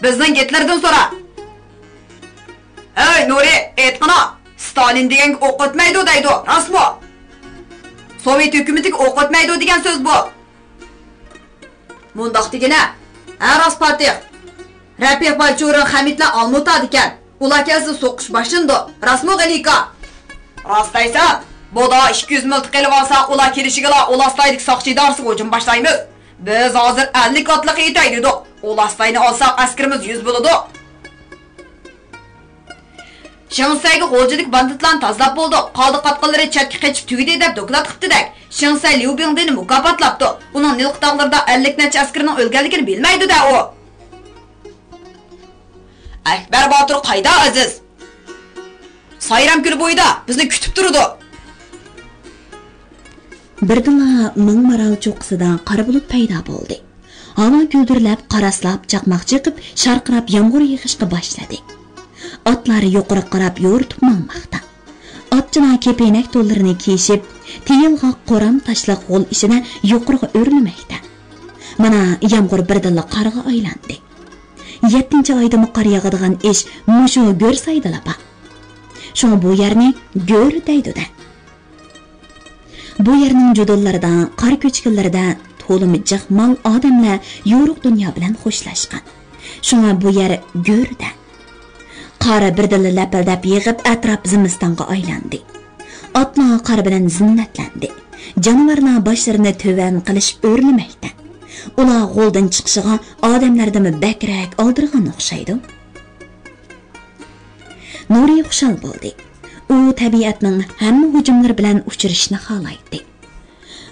بىزنىڭ گىتلېردىن سورا. ھەي، نۇرى، ئېيتقىنا، ستالىن دېگەنگە ئوق ئۆتمەيدۇ دەيدۇ، راستمۇ؟ سوۋېت ھۆكۈمىتىگە ئوق ئۆتمەيدۇ دېگەن سۆز بۇ. مۇنداق دېگىنە، ھە، راست پاتىخ. رەپىخ باي چورۇن خەمىتلەر ئالمۇتادىكەن. ئۇلار كەلسە سوقۇش باشلىنىدۇ. راستمۇ، غېنى ئاكا؟ راست دەيسەن. بودا ئىككى يۈز مىلتىق ئېلىۋالسا، ئۇلار كېلىشىگىلا ئۇلار سايدىكى ساقچى ئىدارىسىگە ھۇجۇم باشلايمىز. بىز ھازىر ئەللىك ئاتلىق يېتەي دېدۇق. ئۇلار ساينى ئالساق، ئەسكىرىمىز يۈز بولىدۇ. شېڭسەيگە غۇلجىدىكى باندىتلارنى تازىلاپ بولدۇق، قالدى قاتقانلىرى چەتكە قېچىپ تۈگىدى دەپ دوكلات قىپتىدەك. شېڭسەي ليۇ بىڭدىنى مۇكاپاتلاپتۇ. ئۇنىڭ نىلقا تاغلىرىدا ئەللىك نەچچە ئەسكىرىنىڭ ئۆلگەنلىكىنى بىلمەيدۇ-دە ئۇ. ئەكبەر باتۇر قايدا، ئەزىز؟ سايرام كۆلى بويىدا بىزنى كۈتۈپ تۇرىدۇ. بىردىنلا مىڭ مارال چوققىسىدا قارا بۇلۇت پەيدا بولدى. ھاۋا گۈلدۈرلەپ، قاراسلاپ، چاقماق چېقىپ، شارقىراپ يامغۇر يېغىشقا باشلىدى. ئاتلار يۇقىرىغا قاراپ يورۇتۇپ ماڭماقتا. ئاتچىلار كېپىنەك تونلىرىنى كىيىشىپ، تېيىلغاق قورام تاشلىق غول ئىچىدە يۇقىرىغا ئۆرلىمەكتە. مانا، يامغۇر بىردىنلا قارغا ئايلاندى. يەتتىنچى ئايدىمۇ قار ياغىدىغان ئىش مۇشۇ گۆرسايدىلا بار. شۇڭا بۇ يەرنى گۆر دەيدۇ-دە. بۇ يەرنىڭ جۇدۇنلىرىدا، قار كۆچكۈنلىرىدە تولىمۇ جىق مال، ئادەملەر يورۇق دۇنيا بىلەن خوشلاشقان. شۇڭا بۇ يەر گۆردە. قار بىردىنلا لەپىلدەپ يېغىپ، ئەتراپ زىمىستانغا ئايلاندى. ئاتلار قار بىلەن زىننەتلەندى. جانىۋارلار باشلىرىنى تۆۋەن قىلىشىپ ئۆرلىمەكتە. ئۇلار غولدىن چىقىشىغا ئادەملەردىنمۇ بەكرەك ئالدىرىغان ئوخشايدۇ. نۇرى خۇشال بولدى. ئۇ تەبىئەتنىڭ ھەممە ھۇجۇملىرى بىلەن ئۇچرىشىشنى خالايتتى.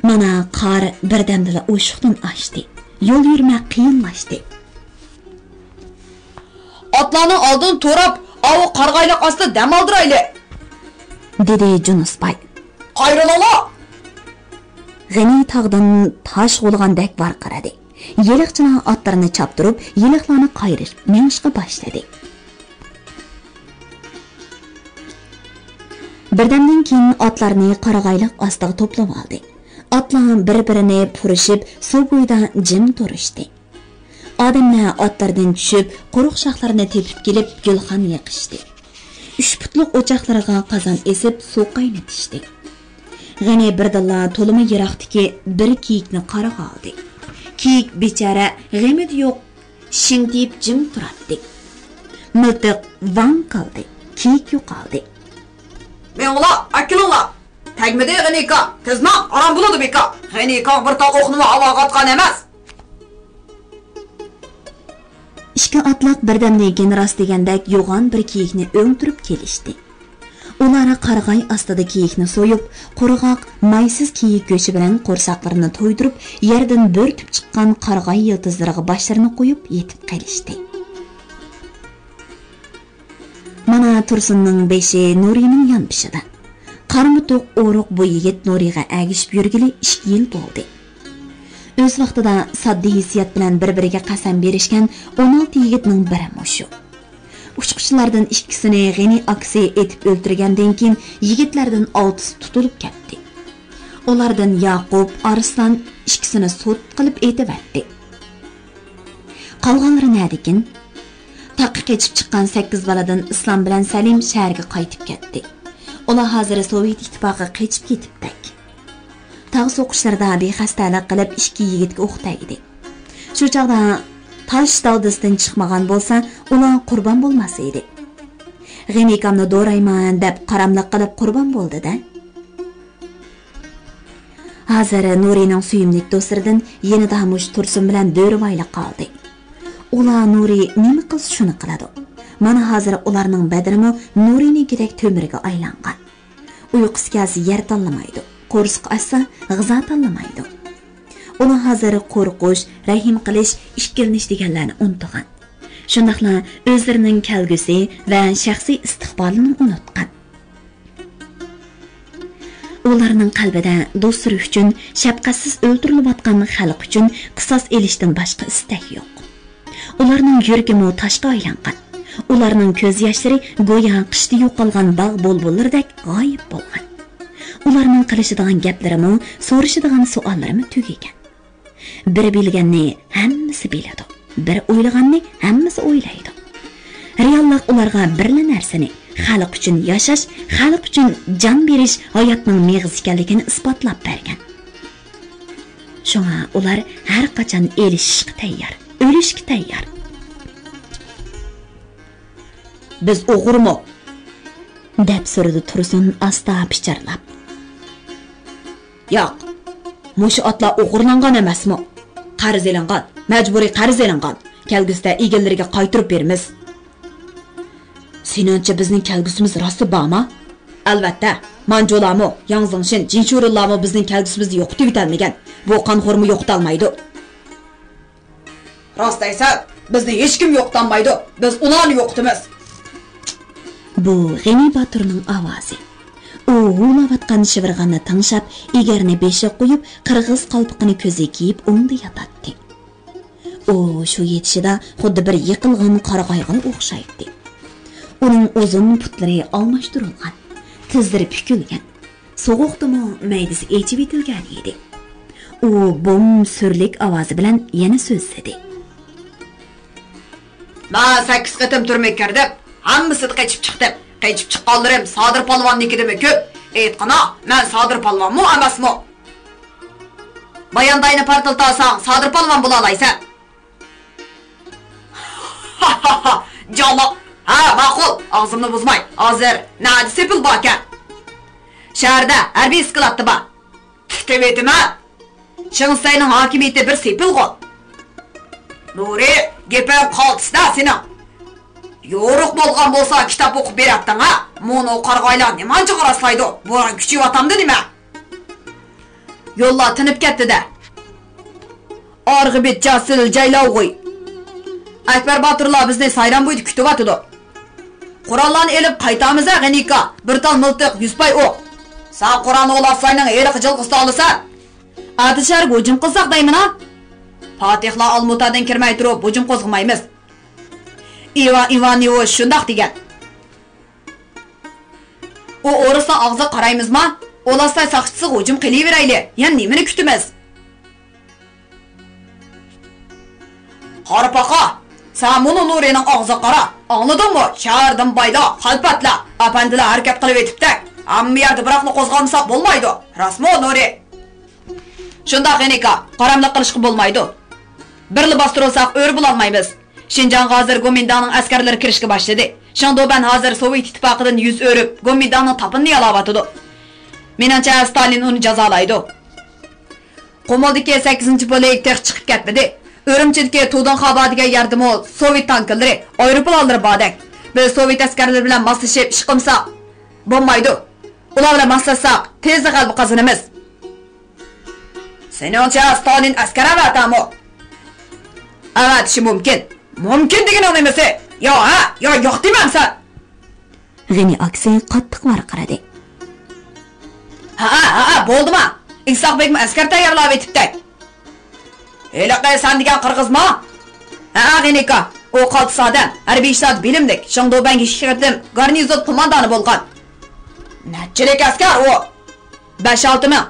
مانا، قار بىردەمدىلا ئوشۇقتىن ئاشتى. يول يۈرمەك قىيىنلاشتى. ئاتلارنىڭ ئالدىنى توراپ، ئاۋۇ قارىغايلىق ئاستىدا دەم ئالدۇرايلى، دېدى جۇنۇس باي. قايرىلىڭلار! غېنى تاغدىن تاش غۇلىغاندەك ۋارقىرىدى. يىلىقچىلار ئاتلىرىنى چاپتۇرۇپ، يىلىقلارنى قايرىپ مېڭىشقا باشلىدى. بىردەمدىن كېيىن ئاتلارنى قارىغايلىق ئاستىغا توپلىۋالدى. ئاتلار بىر-بىرىنى پۇرىشىپ، سۇ بويىدا جىم تۇرۇشتى. ئادەملەر ئاتلاردىن چۈشۈپ، قۇرۇق شاخلارنى تېپىپ كېلىپ، گۈلخان يېقىشتى. ئۈچ پۇتلۇق ئوچاقلىرىغا قازان ئېسىپ، سۇ قاينىتىشتى. غېنى بىردىنلا تولىمۇ يىراقتىكى بىر كېيىكنى قارىغا ئالدى. كېيىك بىچارە غېمىدە يوق، شىنتىيىپ جىم تۇراتتى. مىلتىق ۋاڭ قالدى. كېيىك يوقالدى. مېڭىڭلار، ئەكېلىڭلار! تەگمىدى غېنىكا! تېز ماڭ، ئاران بولىدۇ بىكا! غېنىكاڭ بىر تال ئوقنىمۇ ھاۋاغا ئاتقان ئەمەس! ئىككى ئاتلىق بىردەمدىن كېيىن راست دېگەندەك يوغان بىر كېيىكنى ئۆڭ تۇرۇپ كېلىشتى. ئۇلار قارىغاي ئاستىدا كېيىكنى سويۇپ، قۇرغاق، مايسىز كېيىك گۆشى بىلەن قورساقلىرىنى تويدۇرۇپ، يەردىن بۆرتۈپ چىققان قارىغاي يىلتىزلىرىغا باشلىرىنى قويۇپ يېتىپ قېلىشتى. مانا تۇرسۇننىڭ بېشى نۇرىنىڭ يانپېشىدا. قارىمۇتۇق ئورۇق بۇ يىگىت نۇرىغا ئەگىشىپ يۈرگىلى ئىككى يىل بولدى. ئۆز ۋاقتىدا ساددا ھېسسىيات بىلەن بىر-بىرىگە قەسەم بېرىشكەن ئون ئالتە يىگىتنىڭ بىرى مۇشۇ. ئۇچقۇچىلاردىن ئىككىسىنى غېنى ئاكىسى ئېتىپ ئۆلتۈرگەندىن كېيىن، يىگىتلەردىن ئالتىسى تۇتۇلۇپ كەتتى. ئۇلاردىن ياقۇپ، ئارسلان ئىككىسىنى سوت قىلىپ ئېتىۋەتتى. قالغانلىرى نەدىكىن؟ تاغقا قېچىپ چىققان سەككىز بالىدىن ئىسلام بىلەن سەلىم شەھەرگە قايتىپ كەتتى. ئۇلار ھازىر سوۋېت ئىتتىپاقىغا قېچىپ كېتىپتەك. تاغ سوقۇشلىرىدا بىخەستەلىك قىلىپ، ئىككى يىگىتكە ئوق تەگدى. شۇ چاغدا تاش دالدىسىدىن چىقمىغان بولسا، ئۇلار قۇربان بولماس ئىدى. غېنىكامنى دورايمەن دەپ قاراملىق قىلىپ قۇربان بولدى-دە. ھازىر نۇرىنىڭ سۆيۈملۈك دوستلىرىدىن يېنىدا مۇشۇ تۇرسۇن بىلەن بۆرىۋايلا قالدى. ئۇلار نۇرى نېمە قىلسا شۇنى قىلىدۇ. مانا ھازىر ئۇلارنىڭ بەدىنىمۇ نۇرىنىڭكىدەك تۆمۈرگە ئايلانغان. ئۇيقۇسى كەلسە يەر تاللىمايدۇ، قورسىقى ئاچسا غىزا تاللىمايدۇ. ئۇلار ھازىر قورقۇش، رەھىم قىلىش، ئىككىلىنىش دېگەنلەرنى ئۇنتۇغان. شۇنداقلا ئۆزلىرىنىڭ كەلگۈسى ۋە شەخسىي ئىستىقبالىنى ئۇنتقان. ئۇلارنىڭ قەلبىدە دوستلىرى ئۈچۈن شەپقەتسىز ئۆلتۈرۈلۈۋاتقان خەلق ئۈچۈن قىساس ئېلىشتىن باشقا ئىستەك يوق. ئۇلارنىڭ يۈرىكىمۇ تاشقا ئايلانغان. ئۇلارنىڭ كۆز ياشلىرى گويا قىشتا يوقالغان باغ بۇلبۇللىرىدەك غايىب بولغان. ئۇلارنىڭ قىلىشىدىغان گەپلىرىمۇ، سورىشىدىغان سوئاللىرىمۇ تۈگىگەن. بىرى بىلگەننى ھەممىسى بىلىدۇ، بىرى ئويلىغاننى ھەممىسى ئويلايدۇ. رېئاللىق ئۇلارغا بىرلا نەرسىنى، خەلق ئۈچۈن ياشاش، خەلق ئۈچۈن جان بېرىش ھاياتنىڭ مېغىزى ئىكەنلىكىنى ئىسپاتلاپ بەرگەن. شۇڭا ئۇلار ھەر قاچان ئېلىشىشقا تەييار، ئۆلۈشكە تەييار. بىز ئوغرىمۇ؟ دەپ سورىدى تۇرسۇن ئاستا پىچىرلاپ. ياق، مۇشۇ ئاتلار ئوغرىلانغان ئەمەسمۇ؟ قەرز ئېلىنغان، مەجبۇرىي قەرز ئېلىنغان. كەلگۈسىدە ئىگىلىرىگە قايتۇرۇپ بېرىمىز. سېنىڭچە بىزنىڭ كەلگۈسىمىز راستلا بارمۇ؟ ئەلۋەتتە، مانجۇلارمۇ، ياڭ زېڭشىن، جىن شۇرۇنلارمۇ بىزنىڭ كەلگۈسىمىزنى يوقىتىۋېتەلمىگەن. بۇ قانخورمۇ يوقىتالمايدۇ. راست دەيسەن، بىزنى ھېچكىم يوقىتالمايدۇ، بىز ئۇلارنى يوقىتىمىز. بۇ غېنى باتۇرنىڭ ئاۋازى. ئۇ ھۇۋلاۋاتقان شىۋىرغاننى تىڭشاپ، ئېگەرنى بېشىغا قويۇپ، قىرغىز قالپىقىنى كۆزىگە كىيىپ ئوڭدا ياتاتتى. ئۇ شۇ يېتىشىدا خۇددى بىر يىقىلغان قارىغايغا ئوخشايتتى. ئۇنىڭ ئۇزۇن پۇتلىرى ئالماشتۇرۇلغان، تىزلىرى پۈكۈلگەن. سوغۇقتىمۇ مەيدىسى ئېچىۋېتىلگەن ئىدى. ئۇ بوم سۈرلۈك ئاۋازى بىلەن يەنە سۆزلىدى. مەن سەككىز قېتىم تۈرمىگە كىردىم، ھەممىسىدە قېچىپ چىقتىم. قېچىپ چىققانلىرىم سادىر پالۋاننىڭكىدىمۇ كۆپ. ئېيتقىنا، مەن سادىر پالۋانمۇ ئەمەسمۇ؟ بايانداينى پارتلىتالساڭ، سادىر پالۋان بولالايسەن. جالا! ھە، ماقۇل، ئاغزىمنى بۇزماي. ھازىر نەدە سېپىل باركەن؟ شەھەردە، ھەربىي ئىسكىلاتتا بار. تېۋىتىمەن. شېڭسەينىڭ ھاكىمىيىتى بىر سېپىلغۇ. نۇرى، گېپىڭ قالتىستا سېنىڭ. يورۇق بولغان بولسا كىتاب ئوقۇپ بېرەتتىڭ ھە؟ مۇنۇ قارىغايلار نېمانچىغا راسلايدۇ؟ بوران كۈچىيىۋاتامدۇ نېمە؟ يوللار تىنىپ كەتتى-دە. ئارغىبىت جاسىل جەيلاۋغۇي. ئەكبەر باتۇرلار بىزنى سايرام بويىدا كۈتۈۋاتىدۇ. قوراللارنى ئېلىپ قايتامىز ھە، غېنىكا. بىر تال مىلتىق، يۈز پاي ئوق. سەن قورالنى ئۇلار ساينىڭ ھېلىقى جىلغىسىدا ئالىسەن. ئەتە شەھەرگە ھۇجۇم قىلساق دەيمىنا؟ پاتىھلار ئالمۇتادىن كىرمەي تۇرۇپ ھۇجۇم قوزغىمايمىز. ئىۋان ئىۋانىۋىچ شۇنداق دېگەن. ئۇ ئورۇسلار ئاغزىغا قارايمىزما؟ ئۇلار ساي ساقچىسىغا ھۇجۇم قىلىۋېرەيلى. يەنە نېمىنى كۈتىمىز؟ قارا پاقا، سەن مۇنۇ نۇرىنىڭ ئاغزىغا قارا. ئاڭلىدىڭمۇ؟ شەھەردىن بايلار، خەلپەتلەر، ئەپەندىلەر ھەرىكەت قىلىۋېتىپتەك. ھەممە يەردە بىراقلا قوزغالمىساق بولمايدۇ. راستمۇ، نۇرى؟ شۇنداق، غېنىكا، قاراملىق قىلىشقا بولمايدۇ. بىرلا باستۇرۇلساق، ئۆرە بولالمايمىز. شىنجاڭغا ھازىر گومىنداڭنىڭ ئەسكەرلىرى كىرىشكە باشلىدى. شېڭدۇبەن ھازىر سوۋېت ئىتتىپاقىدىن يۈز ئۆرۈپ، گومىنداڭنىڭ تاپىنىنى يالاۋاتىدۇ. مېنىڭچە، ستالىن ئۇنى جازالايدۇ. قۇمۇلدىكى سەككىزىنچى بۆلەك تېخى چىقىپ كەتمىدى. ئۈرۈمچىدىكى تۇدۇڭخابا دېگەن يەردىمۇ سوۋېت تانكىلىرى، ئايروپىلانلىرى باردەك. بىز سوۋېت ئەسكەرلىرى بىلەن ماسلىشىپ ئىش قىلمىساق بولمايدۇ. ئۇلار بىلەن ماسلاشساق، تېزلا غەلىبە قازىنىمىز. سېنىڭچە، ستالىن ئەسكەر ئەۋەتەمۇ؟ ئەۋەتىشى مۇمكىن. مۇمكىن دېگىنىڭ نېمىسى؟ يا ھە، يا ياق دېمەمسەن؟ غېنى ئاكىسى قاتتىق ۋارقىرىدى. ھەئە، ھەئە، بولدىما؟ ئىسھاق بەگمۇ ئەسكەر تەييارلاۋېتىپتەك. ھېلىقى سەن دېگەن قىرغىزما؟ ھەئە، غېنىكا. ئۇ قالتىس ئادەم، ھەربىي ئىشلاردا بىلىملىك، شېڭدۇبەنگە ئىككى قېتىم گارنىزون قوماندانى بولغان. نەچچىلىك ئەسكەر ئۇ؟ بەش-ئالتە مىڭ.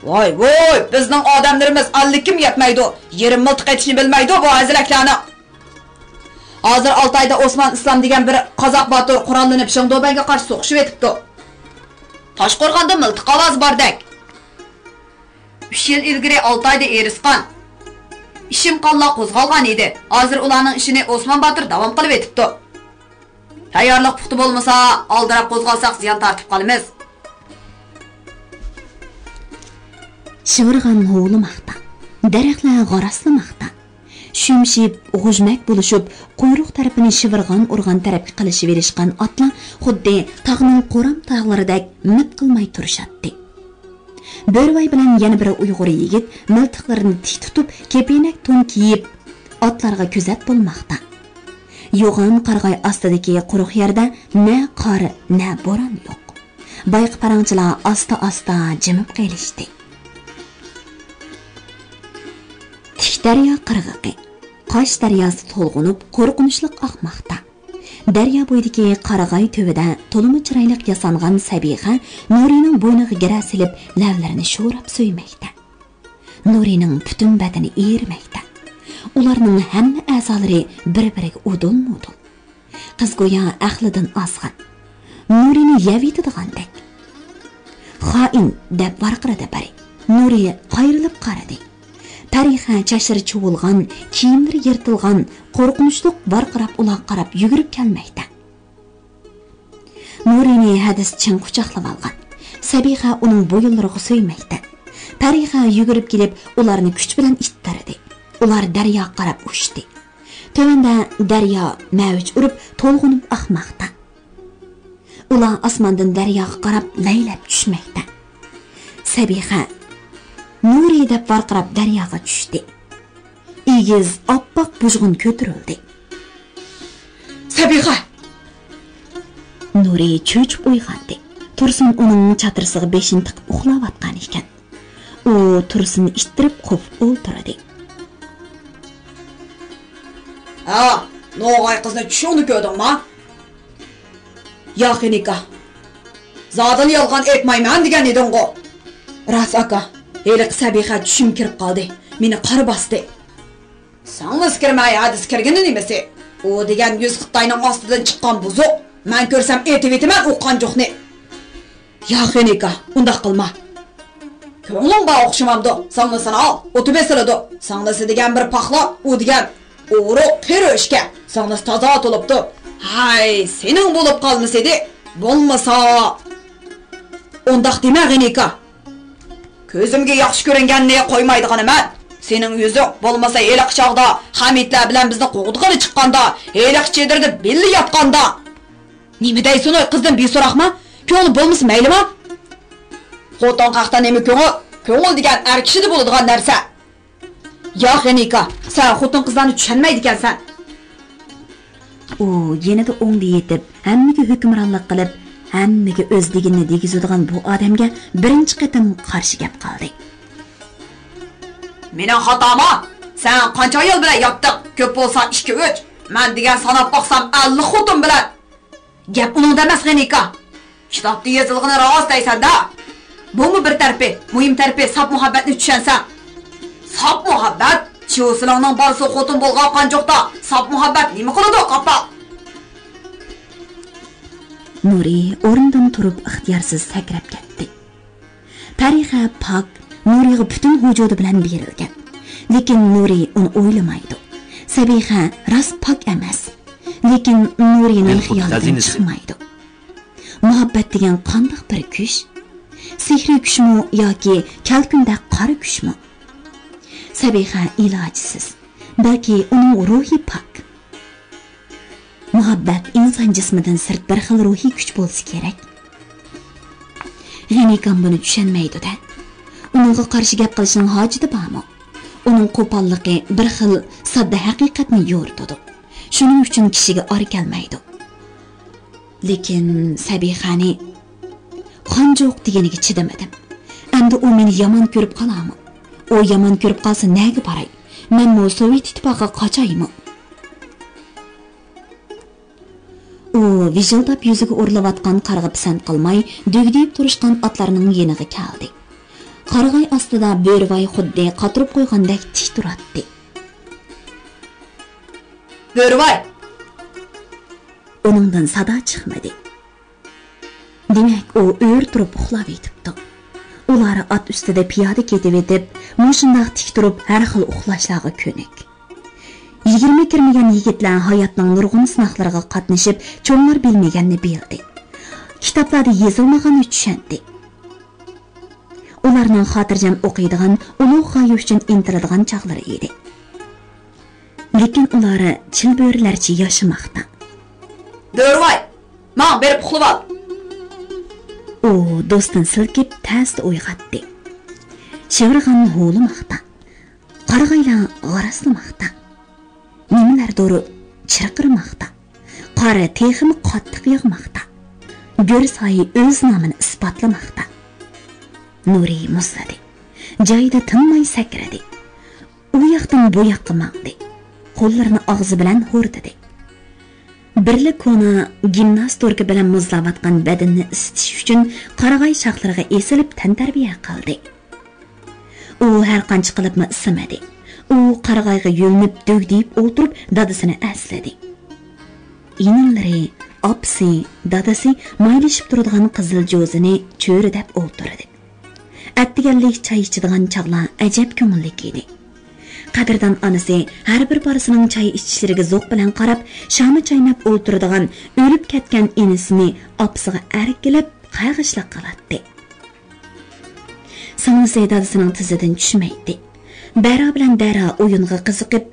ۋاي، ۋوي، بىزنىڭ ئادەملىرىمىز ئەللىككىمۇ يەتمەيدۇ. يېرىم مىلتىق ئېتىشنى بىلمەيدۇ بۇ ھەزىلەكلەرنىڭ. ھازىر ئالتايدا ئوسمان ئىسلام دېگەن بىر قازاق باتۇر قوراللىنىپ شېڭدۇبەنگە قارشى سوقۇشۇۋېتىپتۇ. تاشقورغاندا مىلتىق ئاۋازى باردەك. ئۈچ يىل ئىلگىرى ئالتايدا ئېرىسقان، ئىشىم قانلا قوزغالغان ئىدى. ھازىر ئۇلارنىڭ ئىشىنى ئوسمان باتۇر داۋام قىلىۋېتىپتۇ. تەييارلىق پۇختا بولمىسا، ئالدىراپ قوزغالساق زىيان تارتىپ قالىمىز. شىۋىرغان ھۇۋلىماقتا، دەرەخلەر غاراسلىماقتا. شۈمشىيىپ، غۇژمەك بولۇشۇپ، قۇيرۇق تەرىپىنى شىۋىرغان ئۇرغان تەرەپكە قىلىشىۋېرىشقان ئاتلار خۇددى تاغنىڭ قورام تاغلىرىدەك مىت قىلماي تۇرۇشاتتى. بۆرىۋاي بىلەن يەنە بىر ئۇيغۇر يىگىت مىلتىقلىرىنى تىك تۇتۇپ، كېپىنەك تون كىيىپ، ئاتلارغا كۆزەت بولماقتا. يوغان قارىغاي ئاستىدىكى قۇرۇق يەردە نە قار، نە بوران يوق. بايقى پاراڭچىلار ئاستا-ئاستا جىمىپ قېلىشتى. تىك دەريا قىرغىقى. قاش دەرياسى تولغىنىپ، قورقۇنچلۇق ئاقماقتا. دەريا بويىدىكى قارىغاي تۈۋىدە تولىمۇ چىرايلىق ياسانغان سەبىخە نۇرىنىڭ بوينىغا گىرە سېلىپ، لەۋلىرىنى شوراپ سۆيمەكتە. نۇرىنىڭ پۈتۈن بەدىنى ئېرىمەكتە. ئۇلارنىڭ ھەممە ئەزالىرى بىر-بىرىگە ئۇدۇل-مۇدۇل. قىز گويا ئەقلىدىن ئازغان، نۇرىنى يەۋېتىدىغاندەك. خائىن! دەپ ۋارقىرىدى پەرى. نۇرى قايرىلىپ قارىدى. پەرىخە چاچلىرى چۇۋۇلغان، كىيىملىرى يىرتىلغان، قورقۇنچلۇق ۋارقىراپ ئۇلارغا قاراپ يۈگۈرۈپ كەلمەكتە. نۇرىنى ھەدىس چىڭ قۇچاقلىۋالغان. سەبىخە ئۇنىڭ بويۇنلىرىغا سۆيمەكتە. پەرىخە يۈگۈرۈپ كېلىپ، ئۇلارنى كۈچ بىلەن ئىتتەردى. ئۇلار دەرياغا قاراپ ئۇچتى. تۆۋەندە دەريا مەۋج ئۇرۇپ، تولغىنىپ ئاقماقتا. ئۇلار ئاسماندىن دەرياغا قاراپ لەيلەپ چۈشمەكتە. سەبىخە، نۇرى دەپ ۋارقىراپ دەرياغا چۈشتى. ئېگىز، ئاپئاق بۇژغۇن كۆتۈرۈلدى. سەبىخە! نۇرى چۆچۈپ ئويغاندى. تۇرسۇن ئۇنىڭ چاترىسىغا بېشىنى تىقىپ ئۇخلاۋاتقان ئىكەن. ئۇ تۇرسۇننى ئىتتىرىپ قوپۇپ ئولتۇردى. ھە، نوغاي قىزنى چۈشۈڭدە كۆردۈڭما؟ ياق، غېنىكا. زادىلا يالغان ئېيتمايمەن دېگەن ئىدىڭغۇ. راست، ئاكا. ھېلىقى سەبىخە چۈشۈمگە كىرىپ قالدى. مېنى قارا باستى. ساڭلىسى كىرمەي، ھەدىسى كىرگىنى نېمىسى؟ ئۇ دېگەن يۈز خىتاينىڭ ئاستىدىن چىققان بۇزۇق. مەن كۆرسەم ئېتىۋېتىمەن ئۇ قانجۇقنى. ياق، غېنىكا، ئۇنداق قىلما. كۆڭلۈڭ بار ئوخشىمامدۇ؟ ساڭلىسىنى ئال، ئوتى بېسىلىدۇ. ساڭلىسى دېگەن بىر پاخلا، ئۇ دېگەن ئورۇق، قېرى ئۆچكە. ساڭلىسى تازا تولۇپتۇ. ھاي، سېنىڭ بولۇپ قالمىسىدى، بولمىسا. ئۇنداق دېمە، غېنىكا. كۆزۈمگە ياخشى كۆرۈنگەننى قويمايدىغىنى مەن. سېنىڭ يۈزۈڭ بولمىسا ھېلىقى چاغدا خەمىتلەر بىلەن بىزنى قوغدىغىلى چىققاندا، ھېلىقى چېدىردا بىللە ياتقاندا. نېمە دەيسىنۇ، قىزدىن بىسوراقما؟ كۆڭلى بولمىسا مەيلىما؟ خوتۇن ھەقتە نېمە كۆڭۈل؟ كۆڭۈل دېگەن ئەر كىشىدە بولىدىغان نەرسە. ياق، غېنىكا، سەن خوتۇن قىزلارنى چۈشەنمەيدىكەنسەن. ئۇ يېنىدا ئوڭدا يېتىپ، ھەممىگە ھۆكۈمرانلىق قىلىپ، ھەممىگە ئۆز دېگىنىنى دېگۈزىدىغان بۇ ئادەمگە بىرىنچى قېتىم قارشى گەپ قىلدى. مېنىڭ خاتاما؟ سەن قانچە ئايال بىلەن ياتتىڭ؟ كۆپ بولسا ئىككى، ئۈچ. مەن دېگەن ساناپ باقسام ئەللىك خوتۇن بىلەن. گەپ ئۇنىڭدا ئەمەس، غېنىكا. كىتابتا يېزىلغىنى راست دەيسەن-دە. بۇمۇ بىر تەرىپى، مۇھىم تەرىپى ساپ مۇھەببەتنى چۈشەنسەڭ. ساپ مۇھەببەت؟ چيۇسىلىڭنىڭ بالىسى خوتۇن بولغان قانچۇقتا ساپ مۇھەببەت نېمە قىلىدۇ، قاپا؟ نۇرى ئورنىدىن تۇرۇپ ئىختىيارسىز سەكرەپ كەتتى. پەرىخە پاك نۇرىغا پۈتۈن ۋۇجۇدى بىلەن بېرىلگەن. لېكىن نۇرى ئۇنى ئويلىمايدۇ. سەبىخە راست پاك ئەمەس. لېكىن نۇرىنىڭ خىيالىدىن چىقمايدۇ. مۇھەببەت دېگەن قانداق بىر كۈچ؟ سېھرىي كۈچمۇ ياكى كەلكۈندەك قارا كۈچمۇ؟ سەبىخە ئىلاجسىز. بەلكى ئۇنىڭ روھى پاك. مۇھەببەت ئىنسان جىسمىدىن سىرت بىر خىل روھىي كۈچ بولسا كېرەك. غېنىكام بۇنى چۈشەنمەيدۇ-دە. ئۇنىڭغا قارشى گەپ قىلىشنىڭ ھاجىتى بارمۇ؟ ئۇنىڭ قوپاللىقى بىر خىل ساددا ھەقىقەتنى يورۇتىدۇ. شۇنىڭ ئۈچۈن كىشىگە ئار كەلمەيدۇ. لېكىن سەبىخەنى قانجۇق دېگىنىگە چىدىمىدىم. ئەمدى ئۇ مېنى يامان كۆرۈپ قالارمۇ؟ ئۇ يامان كۆرۈپ قالسا نەگە باراي؟ مەنمۇ سوۋېت ئىتتىپاقىغا قاچايمۇ؟ ئۇ ۋىژىلداپ يۈزىگە ئۇرۇلۇۋاتقان قارغا پىسەنت قىلماي، دۈگدىيىپ تۇرۇشقان ئاتلارنىڭ يېنىغا كەلدى. قارىغاي ئاستىدا بۆرىۋاي خۇددى قاتۇرۇپ قويغاندەك تىك تۇراتتى. بۆرىۋاي! ئۇنىڭدىن سادا چىقمىدى. دېمەك، ئۇ ئۆرە تۇرۇپ ئۇخلاۋېتىپتۇ. ئۇلار ئات ئۈستىدە پىيادە كېتىۋېتىپ، مۇشۇنداق تىك تۇرۇپ ھەر خىل ئۇخلاشلارغا كۆنۈك. يىگىرمە كىرمىگەن يىگىتلەر ھاياتنىڭ نۇرغۇن سىناقلىرىغا قاتنىشىپ، چوڭلار بىلمىگەننى بىلدى. كىتابلاردا يېزىلمىغاننى چۈشەندى. ئۇلارنىڭ خاتىرجەم ئوقۇيدىغان، ئۇلۇغ غايە ئۈچۈن ئىنتىلىدىغان چاغلىرى ئىدى. لېكىن ئۇلار چىلبۆرىلەرچە ياشىماقتا. بۆرىۋاي، ماڭ، بېرىپ ئۇخلىۋال! ئۇ دوستىنى سىلكىپ، تەستە ئويغاتتى. چىۋىرغان ھۇۋلىماقتا. قارىغايلار غاراسلىماقتا. نېمىلەردۇر چىرقىرىماقتا. قار تېخىمۇ قاتتىق ياغماقتا. گۈرساي ئۆز نامىنى ئىسپاتلىماقتا. نۇرى مۇزلىدى. جايىدا تىنماي سەكرىدى. ئۇ ياقتىن بۇ ياققا ماڭدى. قوللىرىنى ئاغزى بىلەن ھوردىدى. بىرلا كونا گىمناستوركا بىلەن مۇزلاۋاتقان بەدىنىنى ئىسسىتىش ئۈچۈن قارىغاي شاخلىرىغا ئېسىلىپ تەنتەربىيە قىلدى. ئۇ ھەرقانچە قىلىپمۇ ئىسسىمىدى. ئۇ قارىغايغا يۆلىنىپ دۈگدىيىپ ئولتۇرۇپ دادىسىنى ئەسلىدى. ئىنىلىرى، ئاپىسى، دادىسى مايلىشىپ تۇرىدىغان قىزىل جوزىنى چۆرىدەپ ئولتۇرىدۇ. ئەتىگەنلىك چاي ئىچىدىغان چاغلار ئەجەب كۆڭۈللۈك ئىدى. قەدىردان ئانىسى ھەر بىر بالىسىنىڭ چاي ئىچىشلىرىگە زوق بىلەن قاراپ، شانا چايناپ ئولتۇرىدىغان ئۆلۈپ كەتكەن ئىنىسىنى ئاپىسىغا ئەركىلەپ قەغىشلىق قىلاتتى. سىڭلىسى دادىسىنىڭ تىزىدىن چۈشمەيتتى. بەرا بىلەن دەرا ئويۇنغا قىزىقىپ،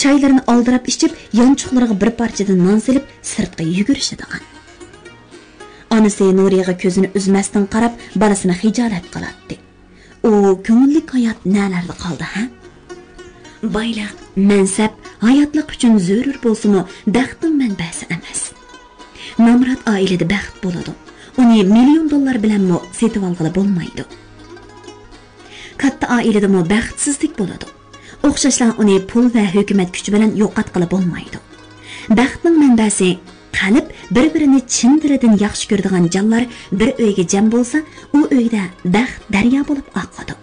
چايلىرىنى ئالدىراپ ئىچىپ، يانچۇقلىرىغا بىر پارچىدىن نان سېلىپ، سىرتقا يۈگۈرۈشىدىغان. ئانىسى نۇرىغا كۆزىنى ئۈزمەستىن قاراپ، بالىسىنى خىجالەت قىلاتتى. ئۇ كۆڭۈللۈك ھايات نەلەردە قالدى، ھە؟ بايلىق، مەنسەپ ھاياتلىق ئۈچۈن زۆرۈر بولسىمۇ، بەختنىڭ مەنبەسى ئەمەس. نامرات ئائىلىدە بەخت بولىدۇ. ئۇنى مىليون دوللار بىلەنمۇ سېتىۋالغىلى بولمايدۇ. كاتتا ئائىلىدىمۇ بەختسىزلىك بولىدۇ. ئوخشاشلا ئۇنى پۇل ۋە ھۆكۈمەت كۈچى بىلەن يوقاتقىلى بولمايدۇ. بەختنىڭ مەنبەسى قەلب بىر-بىرىنى چىن دىلىدىن ياخشى كۆرىدىغان جانلار بىر ئۆيگە جەم بولسا، ئۇ ئۆيدە بەخت دەريا بولۇپ ئاقىدۇ.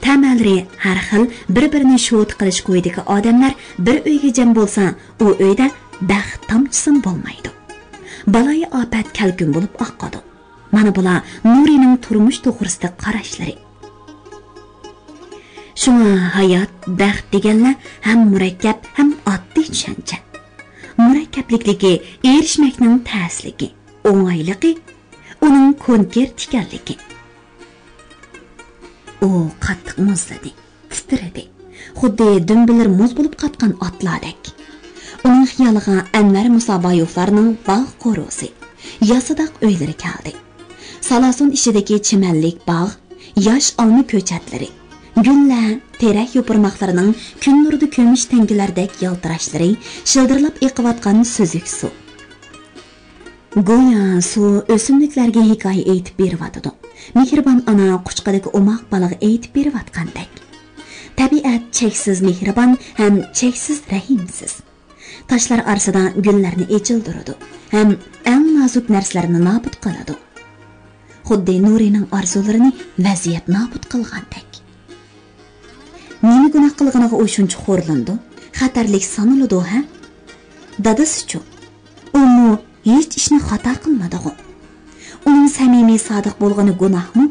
تەمەلىرى ھەر خىل، بىر-بىرىنى شوتا قىلىش كويىدىكى ئادەملەر بىر ئۆيگە جەم بولسا، ئۇ ئۆيدە بەخت تامچىسىمۇ بولمايدۇ. بالايىئاپەت كەلكۈن بولۇپ ئاقىدۇ. مانا بۇلار نۇرىنىڭ تۇرمۇش توغرىسىدىكى قاراشلىرى. شۇڭا ھايات، بەخت دېگەنلەر ھەم مۇرەككەپ، ھەم ئاددىي چۈشەنچە. مۇرەككەپلىكلىكى ئېرىشمەكنىڭ تەسلىكى، ئوڭايلىقى ئۇنىڭ كونكرېت ئىكەنلىكى. ئۇ قاتتىق مۇزلىدى، تىترىدى. خۇددى دۈمبىلىرى مۇز بولۇپ قاتقان ئاتلاردەك. ئۇنىڭ خىيالىغا ئەنۋەر مۇسابايېۋلارنىڭ باغ قورۇسى، ياسىداق ئۆيلىرى كەلدى. سالاسۇن ئىچىدىكى چىمەنلىك باغ، ياش ئالما كۆچەتلىرى، گۈللەر، تېرەك يوپۇرماقلىرىنىڭ كۈن نۇرىدا كۈمۈش تەڭگىلەردەك يالتىراشلىرى، شىلدىرلاپ ئېقىۋاتقان سۈزۈك سۇ. گويا سۇ ئۆسۈملۈكلەرگە ھېكايە ئېيتىپ بېرىۋاتىدۇ. مېھرىبان ئانا قۇچىقىدىكى ئوماق بالىغا ئېيتىپ بېرىۋاتقاندەك. تەبىئەت چەكسىز مېھرىبان ھەم چەكسىز رەھىمسىز. تاشلار ئارىسىدا گۈللەرنى ئېچىلدۇرىدۇ ھەم ئەڭ نازۇك نەرسىلەرنى نابۇت قىلىدۇ. خۇددى نۇرىنىڭ ئارزۇلىرىنى ۋەزىيەت نابۇت قىلغاندەك. نېمە گۇناھ قىلغىنىغا ئۇ شۇنچە خورلىنىدۇ؟ خەتەرلىك سانىلىدۇ، ھە؟ دادىسىچۇ؟ ئۇمۇ ھېچ ئىشنى خاتا قىلمىدىغۇ؟ ئۇنىڭ سەمىمىي، سادىق بولغىنى گۇناھمۇ؟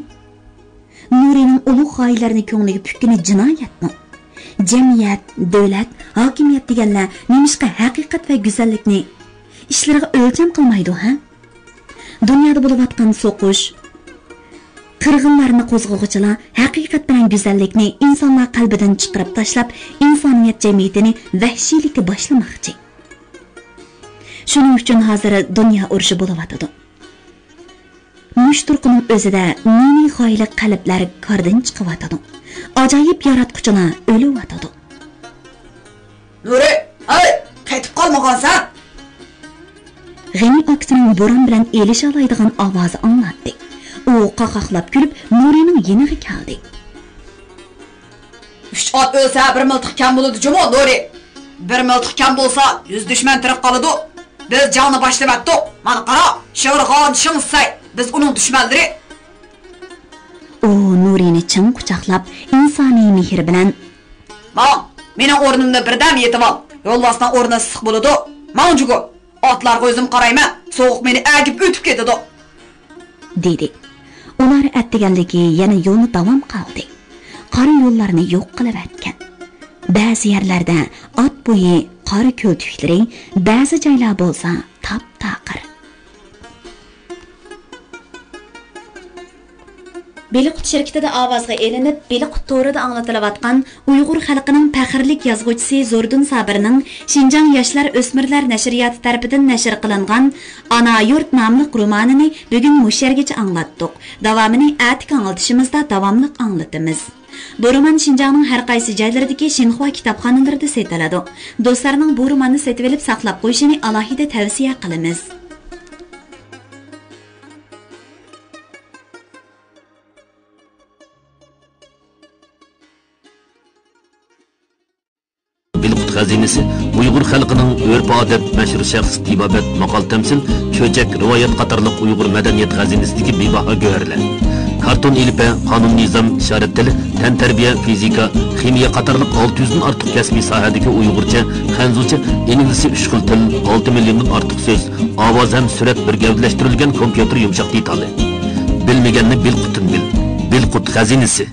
نۇرىنىڭ ئۇلۇغ غايىلەرنى كۆڭلىگە پۈككىنى جىنايەتمۇ؟ جەمئىيەت، دۆلەت، ھاكىمىيەت دېگەنلەر نېمىشقا ھەقىقەت ۋە گۈزەللىكنى ئىشلىرىغا ئۆلچەم قىلمايدۇ، ھە؟ دۇنيادا بولۇۋاتقان سوقۇش، قىرغىنلارنى قوزغىغۇچىلار ھەقىقەت بىلەن گۈزەللىكنى ئىنسانلار قەلبىدىن چىقىرىپ تاشلاپ، ئىنسانىيەت جەمئىيىتىنى ۋەھشىيلىككە باشلىماقچى. شۇنىڭ ئۈچۈن ھازىر دۇنيا ئۇرۇشى بولۇۋاتىدۇ. مۇشۇ تۇرقىنىڭ ئۆزىدە نى-نى غايىلىق قەلبلەر كاردىن چىقىۋاتىدۇ. ئاجايىپ ياراتقۇچىلار ئۆلۈۋاتىدۇ. نۇرى، ھەي، قېتىپ قالمىغانسەن؟ غېنى ئاكىسىنىڭ بوران بىلەن ئېلىشالايدىغان ئاۋازى ئاڭلاندى. ئۇ قاقاقلاپ كۈلۈپ، نۇرىنىڭ يېنىغا كەلدى. ئۈچ ئات ئۆلسە، بىر مىلتىق كەم بولىدۇ جۇمۇ، نۇرى. بىر مىلتىق كەم بولسا، يۈز دۈشمەن تىرىك قالىدۇ. بىز جەڭنى باشلىۋەتتۇق. مانا قارا، شىغىرغان شىڭسەي، بىز ئۇنىڭ دۈشمەنلىرى. ئۇ نۇرىنى چىڭ قۇچاقلاپ، ئىنسانىي مېھرى بىلەن، ماڭ، مېنىڭ ئورنۇمدا بىردەم يېتىۋال. يولۋاسنىڭ ئورنى ئىسسىق بولىدۇ. ماڭ جۇگۇ، ئاتلارغا ئۆزۈم قارايمەن، سوغۇق مېنى ئەگىپ ئۆتۈپ كېتىدۇ. دېدى. ئۇلار ئەتىگەنلىكى يەنە يولنى داۋام قىلدى. قارا يوللارنى يوق قىلىۋەتكەن. بەزى يەرلەردە ئات بويى قارا كۆلتۈكلىرى، بەزى جايلار بولسا تاپتاقىر. بېلىققۇت شىركىتىدە ئاۋازغا ئېلىنىپ، بېلىققۇت تورىدا ئاڭلىتىلىۋاتقان ئۇيغۇر خەلقىنىڭ پەخىرلىك يازغۇچىسى زوردۇن سابىرنىڭ شىنجاڭ ياشلار ئۆسمۈرلەر نەشرىياتى تەرىپىدىن نەشر قىلىنغان ئانا يۇرت ناملىق رومانىنى بۈگۈن مۇشۇ يەرگىچە ئاڭلاتتۇق. داۋامىنى ئەتىكى ئاڭلىتىشىمىزدا داۋاملىق ئاڭلىتىمىز. بۇ رومان شىنجاڭنىڭ ھەر قايسى جايلىرىدىكى شىنخۇا كىتابخانىلىرىدا سېتىلىدۇ. دوستلارنىڭ بۇ روماننى سېتىۋېلىپ ساقلاپ قويۇشىنى ئالاھىدە تەۋسىيە قىلىمىز. بېلىققۇت خەزىنىسى ئۇيغۇر خەلقىنىڭ ئۆرپ-ئادەت، مەشھۇر شەخس، تېبابەت، ماقال-تەمسىل، چۆچەك، رىۋايەت قاتارلىق ئۇيغۇر مەدەنىيەت خەزىنىسىدىكى بىباھا گۆھەرلەر. كارتون، ئېلىپبە، قانۇن-نىزام، ئىشارەت تىلى، تەنتەربىيە، فىزىكا، خىمىيە قاتارلىق ئالتە يۈزدىن ئارتۇق كەسپىي ساھەدىكى ئۇيغۇرچە، خەنزۇچە، ئىنگلىزچە ئۈچ خىل تىل، ئالتە مىليوندىن ئارتۇق سۆز، ئاۋاز ھەم سۈرەت بىر گەۋدىلەشتۈرۈلگەن كومپيۇتېر يۇمشاق دېتالى. بىلمىگەننى بىلقۇتتىن بىل. بىلقۇت خەزىنىسى.